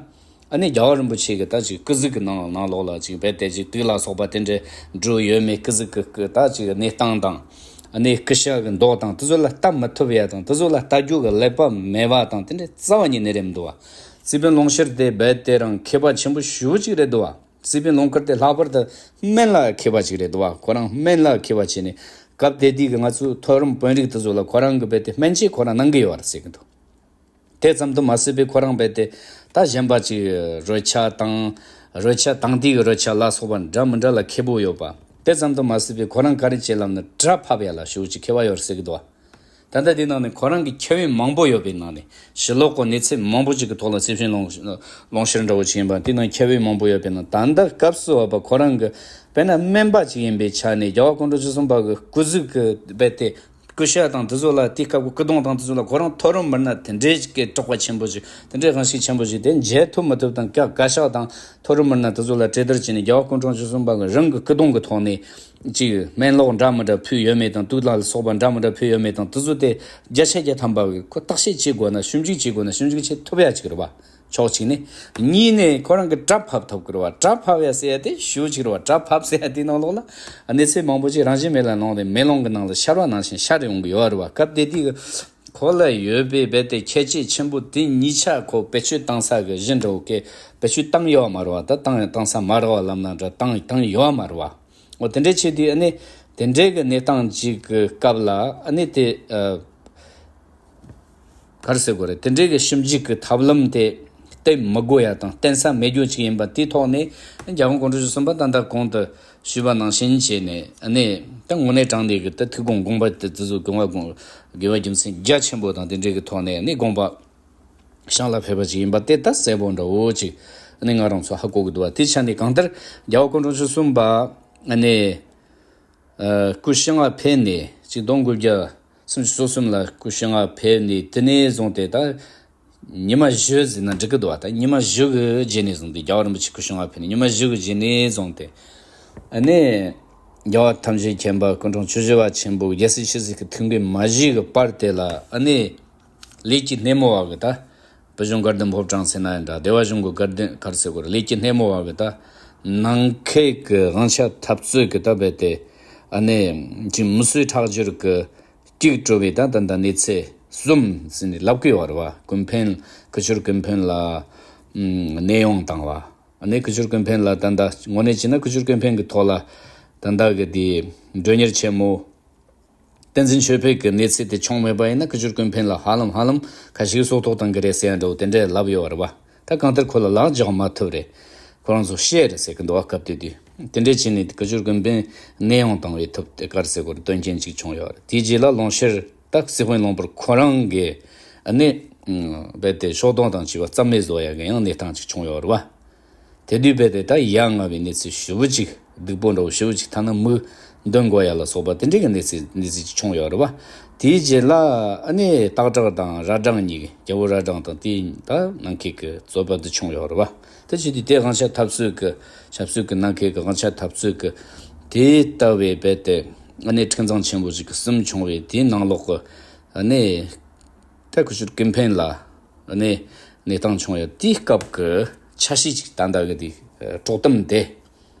ཨ་ནི་རྒྱལ་བ་རིན་པོ་ཆེ་གི་ད་ཅིག་སྐུ་གཟུགས་ཀྱི་ནང་ནང་ལོགས་ལ་ཅིག་རྦད་དེ་ཅིག་དུག་ལ་སོགས་པ་དེ་འདྲ་འགྲོ་ཡོད་མེད། སྐུ་གཟུགས་ཀྱི་ཀྱི་ད་ཅིག་གནས་སྟངས་དང་། ཨ་ནི་སྐུ་ཤ་གི་མདོག་དང་དེ་ཚོ་ལ་ལྟ་མི་ཐུབ་ཡ་དང་དེ་ཚོ་ལ་ལྟ་རྒྱུ་གི་ཀླད་པ་མེད་པ་དང་དེ་འདྲ་རྩ་བ་ཉིད་ནས་རེད་མི་འདུག་བ། རྩིས་དཔོན་ལུང་ཤུར་དེ་རྦད་དེ་རང་མཁས་པ་ཆེན་པོ་ཞེ་པོ་ཅིག་རེད་འདུག་བ། རྩིས་དཔོན་ལུང་ཤུར་དེ་ལྷག་པར་དུ་སྨན་ལ་མཁས་པ་ཅིག་རེད་འདུག་བ། ཁོ་རང་སྨན་ལ་མཁས་པ་བྱས་ནས་སྐབས་དེ་དུས་ཀྱི་ང་ཚོའི་མཐོ་རིམ་དཔོན་རིགས་དེ་ཚོ་ལ་ཁོ་རང་གིས་རྦད་དེ་སྨན་དཔྱད་ཁོ་རང་གནང་གི་ཡོད་རེད་ཟེར་གི་འདུག་དེ་ཙམ་དུ་མ་ཟད་པའི་ཁོ་རང་རྦད་དེ་ད་གཞན་པ་ཅིག་རོལ་ཆ་དང་། རོལ་ཆ་དེང་དུས་ཀྱི་རོལ་ཆ་ལ་སོགས་པ་འདྲ་མི་འདྲ་ལ་མཁས་པོ་ཡོད་པ། དེ་ཙམ་དུ་མ་ཟད་པའི་ཁོ་རང་ག་རེ་བྱེད་ལབ་ན་སྒྲ་ཕབ་ཡ་ལ་ཞེ་པོ་ཅིག་མཁས་པ་ཡོད་རེད་ཟེར་གི་འདུག་བ། ད་ལྟ་དེའི་ནང་ནས་ཁོ་རང་གི་ཁྱད་ཡོན་མང་པོ་ཡོད་པའི་ནང་ནས། ཕྱི་ལོགས་ཀྱི་གནས་ཚུལ་མང་པོ་ཅིག་གི་ཐོག་ལ་རྩིས་དཔོན་ལུང་ལུང་ཤུར་འདྲ་བོ་ཅིག་ཡིན་པ་དེའི་ནང་ཁྱད་ཡོན་མང་པོ་ཡོད་པའི་ནང་། ད་ལྟ་སྐབས་སུ་བབ་པ་ཁོ་རང་གི་དཔེར་ན་སྨན་པ་ཅིག་ཡིན་པའི་ཆ་ནས་རྒྱལ་བ་སྐུ་ཕྲེང་བཅུ་གསུམ་པ་གི་སྐུ་གཟུགས་ཀྱི་རྦད་དེ་སྐུ་ཤ་དང་དེ་ཚོ་ལ། དེའི་སྐབས་ཀྱི་སྐུ་གདུང་དང་དེ་ཚོ་ལ་ཁོ་རང་མཐོ་རིམ་མི་སྣ་དེ་འདྲའི་ཅིག་གི་གྲགས་པ་ཆེན་པོ་ཅིག་དེ་འདྲའི་དབང་ཤུགས་ཆེན་པོ་ཅིག་དེ་མཇལ་ཐུབ་མི་ཐུབ་དང་། བཀའ་བཀའ་ཤག་དང་མཐོ་རིམ་མི་སྣ་དེ་ཚོ་ལ་གྲོས་བསྡུར་བྱས་ནས་རྒྱལ་བ་སྐུ་ཕྲེང་བཅུ་གསུམ་པ་གི་རང་གི་སྐུ་གདུང་གི་ཐོག་ནས། ཅིག་སྨན་ལོག་འདྲ་མི་འདྲ་ཕུལ་ཡོད་མེད་དང་། དུག་ལ་སོགས་པ་འདྲ་མི་འདྲ་ཕུལ་ཡོད་མེད་དང་། དེ་ཚོ་དེ་བརྒྱ་ཆ་བརྒྱ་ཐམ་པ་གི་ཁོ་བརྟག་དཔྱད་བྱེད་དགོས་ན། ཞིབ་འཇུག་བྱེད་དགོས་ན་ཞིབ་འཇུག་བྱེད་ཐུབ་ཡ་ཅིག་རེད་བ། ཕྱོགས་གཅིག་ནས། གཉིས་ནས་ཁོ་རང་གི་སྒྲ་ཕབ་ཐུབ་ཀྱི་རེད་བ། སྒྲ་ཕབ་ཡ་ཟེར་ཡ་དེ་ཞེ་པོ་ཅིག་རེད་བ། སྒྲ་ཕབ་ཟེར་ཡ་དེའི་ནང་ལོགས་ལ་གནས་ཚུལ་མང་པོ་ཅིག་རང་བཞིན་མེད་ལ་ལངས་ཏེ་མེ་ལོང་གི་ནང་ལ་ཤར་བ་ནང་བཞིན་ཤར་ཡོང་གི་ཡོད་རེད་བ། སྐབས་དེ་དུས་ཀྱི་ཁོ་ལ་ཡོད་པའི་རྦད་དེ་ཁྱད་ཆོས་ཆེན་པོ་དེ་གཉིས་ཆ་ཁོ་བེད་སྤྱོད་བཏང་ས་གི་གཞི་འདྲ་བོ་གི་བེད་སྤྱོད་བཏང་ཡོད་མ་རེད་བ། ད་བཏང་བཏང་ས་མ་རེད་བ་ལབ་ན་འདྲ། བཏང་བཏང་ཡོད་མ་རེད་བ། འོ་དེ་འདྲའི་ཆེད་དུ་ཨ་ནི་དེ་འདྲའི་གི་གནས་སྟངས་ཅིག་གི་སྐབས་ལ་ཨ་ནི་དེ་ཨ། ག་རེ་ཟེར་དགོས་རེད། དེ་འདྲའི་གི་ཞིབ་འཇུག་གི་ཐབས་ལམ་དེ་བསྟེན་མི་དགོས་ཡ་དང་བསྟེན་ས་མེད་རྒྱུ་ཅིག་ཡིན་པ་དེའི་ཐོག་ནས། རྒྱལ་བ་སྐུ་ཕྲེང་བཅུ་གསུམ་པ་ད་ལྟ་གོང་དུ་ཞུས་པ་ནང་བཞིན་བྱས་ནས་ཨ་ནི་ད་དངོས་གནས་དྲང་གནས་གི་ད་ཐུགས་དགོངས་དགོངས་པ་དེ་དེ་ཚོ་དགོངས་པ་དགོངས་དགེ་བ་རྒྱུ་མཚན་རྒྱ་ཆེན་པོ་དང་དེ་འདྲའི་གི་ཐོག་ནས་ཨ་ནི་དགོངས་པ་བཞེངས་ལ་ཕེབས་པ་ཅིག་ཡིན་པ་དེ་ད་གསལ་པོ་འདྲ་བོ་ཅིག་ཨ་ནི་ང་རང་ཚོ་ཧ་གོ་གི་འདུག་བ། དེའི་ཆ་ནས་གང་ལྟར་རྒྱལ་བ་སྐུ་ཕྲེང་བཅུ་གསུམ་པ་ཨ་ནི། ཨ། སྐུ་ཞིང་ལ་ཕེབས་ནས་ཆིག་སྟོང་དགུ་བརྒྱ་སུམ་ཅུ་སོ་གསུམ་ལ་སྐུ་ཞིང་ལ་ཕེབས་ནས་དེ་ནས་བཟུང་སྟེ་ད་ཉི་མ་བཞི་ཟེར་ན་འགྲིག་གི་འདུག་བ། ད་ཉི་མ་བཞི་གི་རྗེས་ནས་བཟུང་སྟེ། རྒྱལ་བ་རིན་པོ་ཆེ་སྐུ་ཞིང་ལ་ཕེབས་ནས་ཉི་མ་བཞི་གི་རྗེས་ནས་བཟུང་སྟེ། ཨ་ནི་རྒྱལ་བ་ཐམས་ཅད་མཁྱེན་པ་སྐུ་ཕྲེང་བཅུ་བཞི་པ་ཆེན་པོ་རྒྱལ་སྲས་ཆོས་སྲིད་ཀྱི་ཐུགས་འགན་མ་བཞེས་ཀྱི་བར་དེ་ལ་ཨ་ནི། ལས་ཀྱི་སྣེ་མོ་བ་གི་ད། བོད་གཞུང་དགའ་ལྡན་ཕོ་བྲང་ཟེར་ན་ཡང་འདྲ། སྡེ་བ་གཞུང་གི་དགའ་ལྡན་ག་རེ་ཟེར་དགོས་རེད། ལས་ཀྱི་སྣེ་མོ་བ་གི་ད། ནང་ཁུལ་གི་དབང་ཆ་འཐབ་རྩོད་གི་ད་རྦད་དེ། ཨ་ནི། ཅིག་མི་གསོད་ཁྲག་སྦྱོར་གི་སྐྱུག་བྲོ་བའི་ད་ད་ད་གནས་ཚུལ་གསུམ་ཟེར་ནས་ལབ་གི་ཡོད་རེད་བ། ཀུན་ཕན། སྐུ་ཞབས་ཀུན་ཕན་ལ། ཨམ། གནས་དབྱུང་བཏང་བ། ཨ་ནི་སྐུ་ཞབས་ཀུན་ཕན་ལ་ད་ད་དངོས་གནས་བྱས་ན་སྐུ་ཞབས་ཀུན་ཕན་གི་ཐོག་ལ་ད་ད་གི་དེ་མགྲོན་གཉེར་ཆེན་མོ། བསྟན་འཛིན་ཆོས་འཕེལ་གྱི་གནས་ཚུལ་དེ་བྱུང་མེད་པ་ཡིན་ན། སྐུ་ཞབས་ཀུན་ཕན་ལ་ཧ་ལམ་ཧ་ལམ་ཁ་ཤས་སྲོག་ཐོག་བཏང་གི་རེད་ཟེར་ཡ་འདྲ་བོ་དེ་འདྲས་ལབ་ཡོད་རེད་བ། ད་གང་ལྟར་ཁོ་ལ་ལག་འཇག་མ་ཐུབ་རེད། ཁོ་རང་ཚོ་བཤད་རེད་ཟེར་གི་འདུག་བ། སྐབས་དེ་དུས་དེ་འདྲས་བྱས་ནས་སྐུ་ཞབས་ཀུན་ཕན་གནས་དབྱུང་བཏང་བའི་ཐུབ་དེ་ག་རེ་ཟེར་དགོས་རེད། དོན་རྐྱེན་ཅིག་བྱུང་ཡོད་རེད། དེའི་རྗེས་ལ་ལུང་ཤུར་ད་སྲིད་དཔོན་ལུང་པར་ཁོ་རང་གིས་ཨ་ནི་རྦད་དེ་ཤོག་སྡོང་དང་བཅས་པ་རྩ་མེད་བཟོ་ཡ་གི་ཡང་གནས་སྟངས་ཅིག་བྱུང་ཡོད་རེད་བ། དེ་དུས་རྦད་དེ་ད་ཡ་ང་བའི་གནས་ཚུལ་ཞེ་པོ་ཅིག་ སྡུག་པོ་འདྲ་བོ་ཞེ་པོ་ཅིག་ཐ་ན་མིག་འདོན་དགོས་ཡ་ལ་སོགས་པ་དེ་འདྲའི་གི་གནས་ཚུལ་གནས་ཚུལ་ཅིག་བྱུང་ཡོད་རེད་བ། དེའི་རྗེས་ལ་ཨ་ནི་སྟག་བྲག་དང་ར་བྲག་གཉིས་ཀྱི་རྒྱལ་པོ་ར་བྲག་དང་དེ་ད་ནམ་མཁའི་གི་རྩོད་པ་དེ་བྱུང་ཡོད་རེད་བ། དེ་བྱས་དུས་དེ་དབང་ཆ་འཐབ་རྩོད་ཀྱི་ཆབ་སྲིད་ཀྱི་ནམ་མཁའི་གི་དབང་ཆ་འཐབ་རྩོད་ཀྱི་དེ་ལྟ་བུའི་རྦད་དེ་ཨ་ནི་འཁྲུག་འཛིང་ཆེན་པོ་ཞིག་གི་གསུམ་བྱུང་བའི་དེའི་ནང་ལོགས་ཀྱི་ཨ་ནི་ད་ཁུ་ཤུར་ཀུན་ཕན་ལ་ཨ་ནི་གནས་སྟངས་བྱུང་ཡོད། དེའི་སྐབས་ཀྱི་ཆ་ཤས་ཅིག་ད་ལྟ་གི་དེ་དཀྲོག་གཏམ་དེ།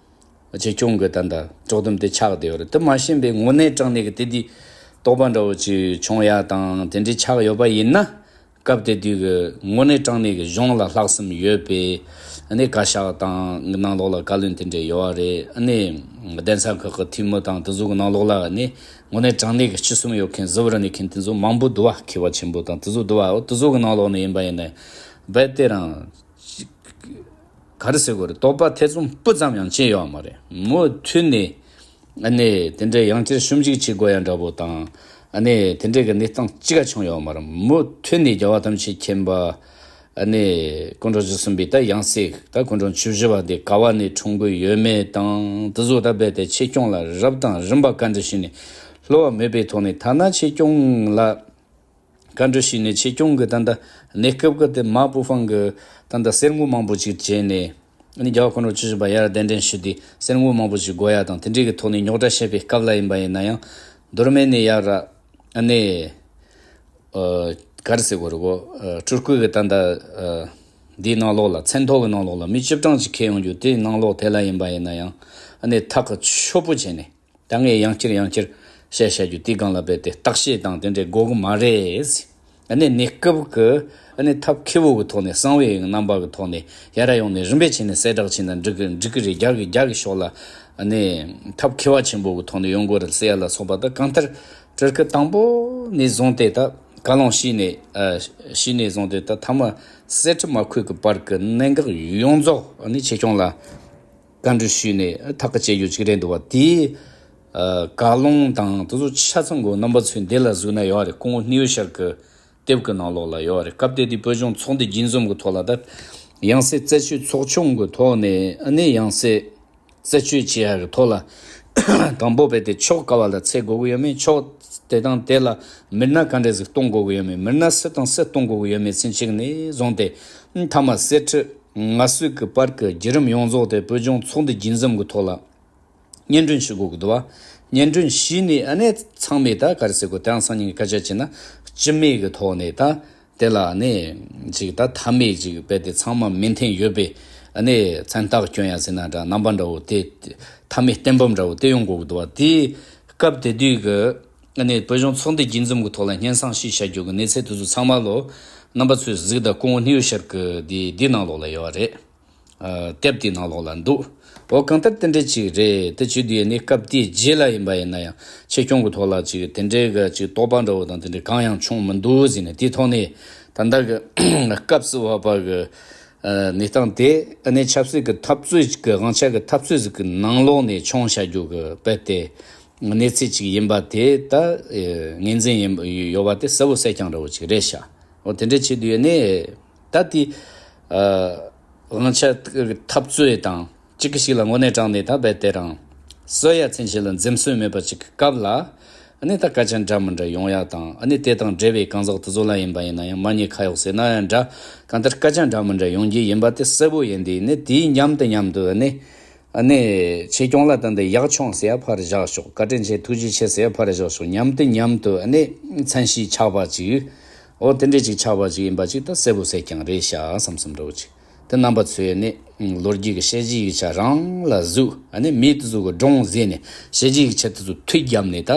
ཆེ་ཆུང་གི་ད་ལྟ་དཀྲོག་གཏམ་དེ་ཆགས་བསྡད་ཡོད་རེད། དེ་མ་ཤེས་པའི་དངོས་གནས་དྲང་གནས་ཀྱི་དེ་དུས་དོགས་པ་འདྲ་བོ་ཅིག་བྱུང་ཡ་དང་དེ་འདྲའི་ཆགས་ཡོད་པ་ཡིན་ན། སྐབས་དེ་དུས་ཀྱི་དངོས་གནས་དྲང་གནས་ཀྱི་གཞུང་ལ་ལྷག་བསམ་ཡོད་པའི་ཨ་ནི་བཀའ་ཤག་དང་གི་ནང་ལོགས་ལ་བཀའ་བློན་དེ་འདྲ་ཡོད་རེད། ཨ་ནི་གདན་ས་ཁག་གི་འཐུས་མི་དང་དེ་ཚོ་གི་ནང་ལོགས་ལ་ཨ་ནི་དངོས་གནས་དྲང་གནས་ཀྱི་སྤྱི་སེམས་ཡོད་མཁན་གཟི་བར་གནས་མཁན་དེ་ཚོ་མང་པོ་འདུག་བ། མཁས་པ་ཆེན་པོ་དང་དེ་ཚོ་འདུག་བ། འོ་དེ་ཚོ་གི་ནང་ལོགས་ནས་ཡིན་པ་ཡིན་ན་རྦད་དེ་རང་ག་རེ་ཟེར་དགོས་རེད། དོགས་པ་ཐེ་ཚོམ་སྤུ་ཙམ་ཡང་སྐྱེས་ཡོད་མ་རེད། མུ་མཐུད་ནས་ཨ་ནི་དེ་འདྲའི་ཡང་བསྐྱར་ཞིབ་འཇུག་བྱེད་དགོས་ཡ་འདྲ་པོ་དང་ཨ་ནི་དེ་འདྲའི་གི་གནས་སྟངས་གཅིག་ཀ་བྱུང་ཡོད་མ་རེད། མུ་མཐུད་ནས་རྒྱལ་བ་ཐམས་ཅད་མཁྱེན་པ་ཨ་ནི་སྐུ་འབྲུག་བཅུ་གསུམ་པའི་ད་ཡང་སྲིད་ད་སྐུ་འབྲུག་བཅུ་བཞི་པ་དེ་ག་བ་ནས་འཁྲུངས་ཀྱི་ཡོད་མེད་དང་དེ་ཚོ་ད་རྦད་དེ་ཆེ་ཆུང་ལ་རབ་དང་རིམ་པ་བཀའ་འདྲི་ཞུས་ནས་བསླུ་བ་མེད་པའི་ཐོག་ནས། ཐ་ན་ཆེ་ཆུང་ལ་བཀའ་འདྲི་ཞུས་ནས་ཆེ་ཆུང་གི་ད་ལྟ་གནས་སྐབས་ཀྱི་དེ་མ་པུ་ཧྥང་གི་ད་ལྟ་གསེར་དངུལ་མང་པོ་ཅིག་བྱས་ནས་ཨ་ནི་རྒྱལ་བ་སྐུ་འབྲུག་བཅུ་བཞི་པ་ཡར་གདན་འདྲེན་ཞུས་ཏེ་གསེར་དངུལ་མང་པོ་ཞིག་དགོས་ཡ་དང་དེ་འདྲའི་གི་ཐོག་ནས་རྙོག་དྲ་བཤད་པའི་སྐབས་ལ་ཡིན་པ་ཡིན་ན་ཡང་མདོ་སྨད་ནས་ཡར་ཨ་ནི་ཨ་ག་རེ་ཟེར་དགོས་རེད་གོ། ཨ་སྤྲུལ་སྐུ་གི་ད་ལྟ་ཨ་འདིའི་ནང་ལོགས་ལ་མཚན་ཐོ་གི་ནང་ལོགས་ལ་མི་བཅུ་གྲངས་ཅིག་འཁྱེར་ཡོང་རྒྱུ་དེའི་ནང་ལོགས་དེ་ལ་ཡིན་པ་ཡིན་ན་ཡང་ཨ་ནི་ཐག་གི་ཆོད་པོ་བྱས་ནས། ད་ངས་ཡང་བསྐྱར་ཡང་བསྐྱར་བཤད་བཤད་རྒྱུ་དེའི་སྒང་ལ་རྦད་དེ་བརྟག་དཔྱད་དང་དེ་འདྲའི་དགོས་གི་མ་རེད། ཨ་ནི་གནས་སྐབས་ཀྱི་ཨ་ནི་ཐབས་མཁས་པོ་གི་ཐོག་ནས་གསང་བའི་རྣམ་པ་གི་ཐོག་ནས་ཡར་ཡོང་ནས་རིམ་པས་བྱས་ནས་གསལ་བསྒྲགས་བྱས་ན་འགྲིག་གི་འགྲིག་གི་རེད། རྒྱ་གི་རྒྱ་གི་ཕྱོགས་ལ་ཨ་ནི་ཐབས་མཁས་པ་ཆེན་པོ་གི་ཐོག་ནས་ཡོང་དགོས་རེད་ཟེར་ཡ་ལ་སོགས་པ། ད་གང་ལྟར་སྤྲུལ་སྐུ་དང་པོ་ནས་བཟུང་སྟེ་ད་བཀའ་ལུང་ཞུས་ནས་ཨ་ཞུས་ནས་བཟུང་སྟེ་ད་མཐའ་མ་གསེར་ཁྲི་མ་འཁོད་ཀྱི་བར་གྱི་གནད་འགག་ཡོངས་རྫོགས་ཨ་ནི་ཆེ་ཆུང་ལ། བཀའ་འདྲི་ཞུས་ནས་ཐག་གི་བཅད་རྒྱུ་ཅིག་རེད་འདུག་བ། དེའི་ཨ་བཀའ་ལུང་དང་དེ་ཚོ་ཆ་ཚང་གི་རྣམ་པ་ཚོས་འདི་ལ་གཟིགས་ན་ཡོད་རེད། སྐུ་ངོ་སྣེའུ་ཤར་གི་དེབ་ཀྱི་ནང་ལོགས་ལ་ཡོད་རེད། སྐབས་དེ་དུས་བོད་གཞུང་ཚོགས་འདུ་རྒྱུན་འཛོམས་ཀྱི་ཐོག་ལ་ད་ཡང་སྲིད་རྩད་གཅོད་ཚོགས་ཆུང་གི་ཐོག་ནས་ཨ་ནི་ཡང་སྲིད་རྩད་གཅོད་བྱེད་ཡག་གི་ཐོག་ལ་དང་པོ་རྦད་དེ་ཕྱོགས་ག་བ་ལ་འཚོལ་དགོས་ཀྱི་ཡོད་མེད། ཕྱོགས་དེ་དང་དེ་ལ་མི་སྣ་ག་འདྲ་ཟིག་གཏོང་དགོས་ཀྱི་ཡོད་མེད། མི་སྣ་སུ་དང་སུ་གཏོང་དགོས་ཀྱི་ཡོད་མེད་ཚུན་ཆད་ནས་བཟུང་སྟེ་མཐའ་མ་གསེར་ཁྲི་མངའ་གསོལ་གྱི་བར་གྱི་བརྒྱུད་རིམ་ཡོངས་རྫོགས་དེ་བོད་གཞུང་ཚོགས་འདུ་རྒྱུན་འཛོམས་ཀྱི་ཐོག་ལ་སྙན་སྒྲོན་ཞུ་དགོས་ཀྱི་འདུག་བ། སྙན་སྒྲོན་ཞུས་ནས་ཨ་ནི་ཚང་མས་ད་ག་རེ་ཟེར་དགོས། དེ་ཡང་སང་ཉིན་སྐད་ཆ་བྱས་ན་སྤྱི་མོས་ཀྱི་ཐོག་ནས་ད་དེ་ལ་ཨ་ནི་ཅིག་ད་མཐའ་མའི་ཅིག་རྦད་དེ་ཚང་མ་མོས་མཐུན་ཡོད་པའི་ཨ་ནི་མཚན་རྟགས་སྐྱོན་ཡ་ཟེར་ན་འདྲ། རྣམ་པ་འདྲ་བོ་དེ་མཐའ་མའི་གཏན་འབེབས་འདྲ་བོ་དེ་ཡོང་དགོས་ཀྱི་འདུག་བ། དེའི་སྐབས་དེ་དུས་ཀྱི་ཨ་ནི་བོད་གཞུང་ཚོགས་འདུ་རྒྱུན་འཛོམས་ཀྱི་ཐོག་ལ་སྙན་སེང་ཞུས་བྱ་རྒྱུ་གི་གནས་ཚུལ་དེ་ཚོ་ཚང་མ་ལོ་རྣམ་པ་ཚོས་གཟིགས་དང་། སྐུ་ངོ་སྣེའུ་ཤར་གྱི་འདི་འདི་ནང་ལོགས་ལ་ཡོད་རེད། ཨ་དེབ་དེའི་ནང་ལོགས་ལ་འདུག་འོ་གང་ལྟར་དེ་འདྲ་ཅིག་རེད། དེ་བྱེད་དུས་ནི་སྐབས་དེའི་རྗེས་ལ་ཡིན་པ་ཡིན་ན་ཡང་ཆེ་ཆུང་གི་ཐོག་ལ་ཅིག་དེ་འདྲའི་གི་ཅིག་དོགས་པ་འདྲ་བོ་དང་དེ་འདྲ་གང་ཡང་བྱུང་མི་འདུག་ཟེར་ནས། དེའི་ཐོག་ནས་ད་ལྟ་གི་སྐབས་སུ་བབས་པ་གི་ཨ་གནས་སྟངས་དེ་ཨ་ནི་ཆབ་སྲིད་ཀྱི་འཐབ་རྩོད་ཅིག་གི་དབང་ཆ་གི་འཐབ་རྩོད་ཟིག་གི་ནང་ལོགས་ནས་བྱུང་བྱ་རྒྱུ་གི་རྦད་དེ་གནས་ཚུལ་ཅིག་ཡིན་པ་དེ་ད་ངོས་འཛིན་ཡིན་ཡོད་པ་དེ་གསལ་པོ་གསལ་རྐྱང་འདྲ་བོ་ཅིག་རེད་ཤག་འོ་དེ་འདྲ་བྱེད་དུས་ནི་ད་དེ་ཨ་དབང་ཆ་འཐབ་རྩོད་དང་གཅིག་གི་ཞིག་ལ་དངོས་གནས་དྲང་གནས་ད་རྦད་དེ་རང་གསོད་ཡ་ཚུན་ཆད་ལ་འཛེམ་ཟོན་མེད་པ་ཅིག་གི་སྐབས་ལ་ཨ་ནི་ད་སྐད་ཆ་འདྲ་མི་འདྲ་ཡོང་ཡ་དང་། ཨ་ནི་དེ་དང་འབྲེལ་བའི་གང་ཟག་དེ་ཚོ་ལ་ཡིན་པ་ཡིན་ན་ཡང་མ་ཉེས་ཁ་གཡོགས་ཟེར་ན་ཡང་འདྲ། གང་ལྟར་སྐད་ཆ་འདྲ་མི་འདྲ་ཡོང་རྒྱུ་ཡིན་པ་དེ་གསལ་པོ་ཡིན་དུས་ནི། དེའི་མཉམ་དུ་མཉམ་དུ་ཨ་ནི་ཨ་ནི་ཆེ་ཆུང་ལ་ད་འདི་ཡག་བྱུང་ཟེར་ཡ་ཕར་བཞག་ཤོག་བཀའ་དྲིན་ཆེ་ཐུགས་རྗེ་ཆེ་ཟེར་ཡ་ཕར་བཞག་ཤོག་མཉམ་དུ་མཉམ་དུ་ཨ་ནི་མཚན་ཤས་ཆགས་པ་ཅིག་འོ་དེ་འདྲས་ཅིག་ཆགས་པ་ཅིག་ཡིན་པ་ཅིག་ད་གསལ་པོ་གསལ་རྐྱང་རེད་ཤག་བསམ་བསམ་འདྲ་བོ་ཅིག་དེ་རྣམ་པ་ཚོས་ནི་ལོ་རྒྱུས་ཀྱི་དཔྱད་གཞིའི་ཡིག་ཆ་རང་ལ་གཟིགས། ཨ་ནི་མི་དེ་ཚོ་གི་སྒྲུང་བཟས་ནས་དཔྱད་གཞིའི་ཡིག་ཆ་དེ་ཚོ་མཐུད་བརྒྱབ་ནས་ད་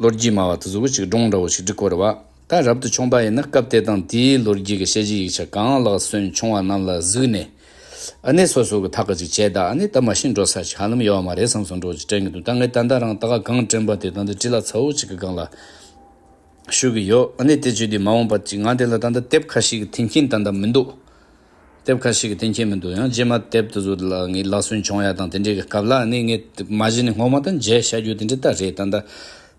ལོ་རྒྱུས་སྨྲ་བ་དེ་ཚོ་གི་ཅིག་སྒྲུང་འདྲ་བོ་ཞིག་འབྲི་དགོས་རེད་བ། ད་རབ་ཏུ་བྱུང་པ་ཡིན་ན་སྐབས་དེ་དང་དེའི་ལོ་རྒྱུས་ཀྱི་དཔྱད་གཞིའི་ཡིག་ཆ་གང་ལག་སོན་བྱུང་བ་རྣམས་ལ་གཟིགས་ནས། ཨ་ནི་སོ་སོ་གི་ཐག་གི་ཅིག་བཅད་ད། ཨ་ནི་ད་མ་ཤི་འགྲོ་ས་ཞིག་ཧ་ལམ་ཡོད་མ་རེད་བསམ་བསམ་འདྲ་བོ་ཅིག་དྲན་གི་འདུག་ད་ངས་ད་ལྟ་རང་ད་ག་གང་དྲན་པ་དེ་ད་ལྟ་བྲིས་ལ་ཚ་བོ་ཅིག་གི་སྒང་ལ་ཞུ་གི་ཡོད། ཨ་ནི་དེ་བྱེད་དུས་མ་འོངས་པ་ཅིག་ང་དེ་ལ་ད་ལྟ་དེབ་ཁ་ཤས་ཀྱི་མཐུན་རྐྱེན་ད་ལྟ་མི་འདུག་དེབ་ཁ་ཤས་ཀྱི་མཐུན་རྐྱེན་མི་འདུག་ཡང་རྗེས་མ་དེབ་དེ་ཚོ་ལ་ངས་ལག་སོན་བྱུང་ཡ་དང་དེ་འདྲའི་གི་སྐབས་ལ་ནི་ངས་མ་གཞི་ནས་སྔོན་མ་ད་མཇལ་བྱ་རྒྱུ་དེ་འདྲ་ད་རེད། ད་ལྟ་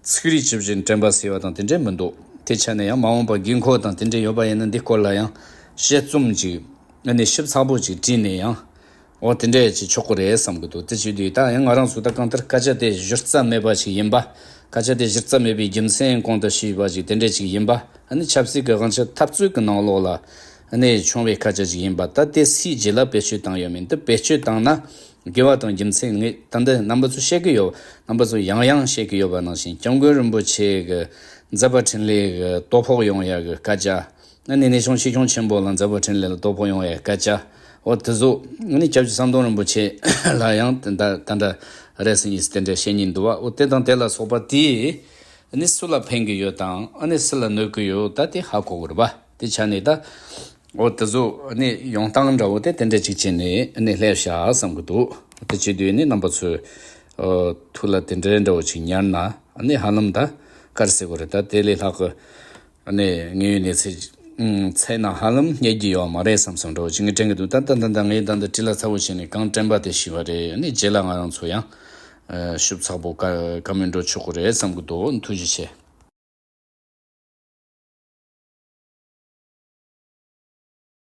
ཚིག་རིས་ཇི་བཞིན་དྲན་པ་ཟེར་བ་དང་དེ་འདྲ་མི་འདུག་དེ་ཆ་ནས་ཡང་མ་འོངས་པ་དགོས་མཁོ་དང་དེ་འདྲ་ཡོད་པ་ཡིན་ན་འདི་སྐོར་ལ་ཡང་དཔྱད་རྩོམ་ཅིག་ཨ་ནི་ཞིབ་ཚགས་པོ་ཅིག་བྲིས་ནས་ཡང་ འོ་དེ་འདྲས་ཅིག་ཆོག་གི་རེད་བསམ་གི་འདུག་དེ་བྱེད་དུས་ད་ཡང་ང་རང་ཚོ་ད་གང་ལྟར་སྐད་ཆ་དེ་གཞི་རྩ་མེད་པ་ཞིག་ཡིན་པ། སྐད་ཆ་དེ་གཞི་རྩ་མེད་པའི་རྒྱུ་མཚན་གོང་དུ་ཞུས་པ་ཞིག་དེ་འདྲས་ཅིག་ཡིན་པ། ཨ་ནི་ཆབ་སྲིད་ཀྱི་དབང་ཆ་འཐབ་རྩོད་ཀྱི་ནང་ལོགས་ལ་ཨ་ནི་བྱུང་བའི་སྐད་ཆ་ཞིག་ཡིན་པ། ད་དེ་སུའི་རྗེས་ལ་བེད་སྤྱོད་བཏང་ཡོད་མིན་དེ་བེད་སྤྱོད་བཏང་ན་དགེ་བ་དང་རྒྱུ་མཚན་ངས་ད་འདི་རྣམ་པ་ཚོ་བཤད་གི་ཡོད། རྣམ་པ་ཚོ་ཡང་ཡང་བཤད་གི་ཡོད་པ་ནང་བཞིན་སྐྱབས་མགོན་རིན་པོ་ཆེ་གི་མཛད་པ་འཕྲིན་ལས་གི་དོ་ཕོག་ཡོང་ཡ་གི་སྐད་ཆ། ཨ་ནི་གནས་ཆུང་ཆོས་སྐྱོང་ཆེན་པོ་ལ་མཛད་པ་འཕྲིན་ལས་ལ་དོ་ཕོག་ཡོང་བའི་སྐད་ཆ། འོ་དེ་ཚོ་ཨ་ནི་སྐྱབས་རྗེ་ཟམ་གདོང་རིན་པོ་ཆེ་ལ་ཡང་དེ་འདྲ་དེ་འདྲ་རེ་ཟིན་ཡིན་དེ་འདྲ་བཤད་སྙིང་འདུག་བ། འོ་དེ་དང་དེ་ལ་སོགས་པ་དེ་ཨ་ནི་སུ་ལ་ཕན་གི་ཡོད་དང་ཨ་ནི་སུ་ལ་གནོད་གི་ཡོད་ད་དེ་ཧ་གོ་གི་རེད་བ། དེ་ཆ་ནས་ད་འོ་དེ་ཚོ་ཨ་ནི་ཡོང་སྟངས་འདྲ་བོ་དེ་དེ་འདྲ་ཅིག་བྱས་ནས་ཨ་ནི་སླེབས་ཤག་བསམ་གི་འདུག་དེ་བྱེད་དུས་ཨ་ནི་རྣམ་པ་ཚོས་ཨ་ཐུགས་ལ་དེ་འདྲའི་འདྲ་བོ་ཅིག་ཉར་ན་ཨ་ནི་ཧ་ལམ་ད་ག་རེ་ཟེར་དགོས་རེད། ད་དེ་ལས་ལྷག་གི་ཨ་ནི་དངོས་ཡོད་གནས་ཚུལ་ཚད་ན་ཧ་ལམ་རྙེད་རྒྱུ་ཡོད་མ་རེད་བསམ་བསམ་འདྲ་བོ་ཅིག་ངས་དྲན་གི་འདུག་ད་ད་ད་ད་ངས་ད་འདི་བྲིས་ལ་ཚ་བོ་བྱས་ནས་གང་དྲན་པ་དེ་ཞུས་པ་རེད། ཨ་ནི་རྗེས་ལ་ང་རང་ཚོ་ཡང་ཨ་ཤུབས་ཚགས་པོ་བཀའ་བཀའ་མོལ་འགྲོ་ཆོག་གི་རེད་བསམ་གི་འདུག་ཐུགས་རྗེ་ཆེ།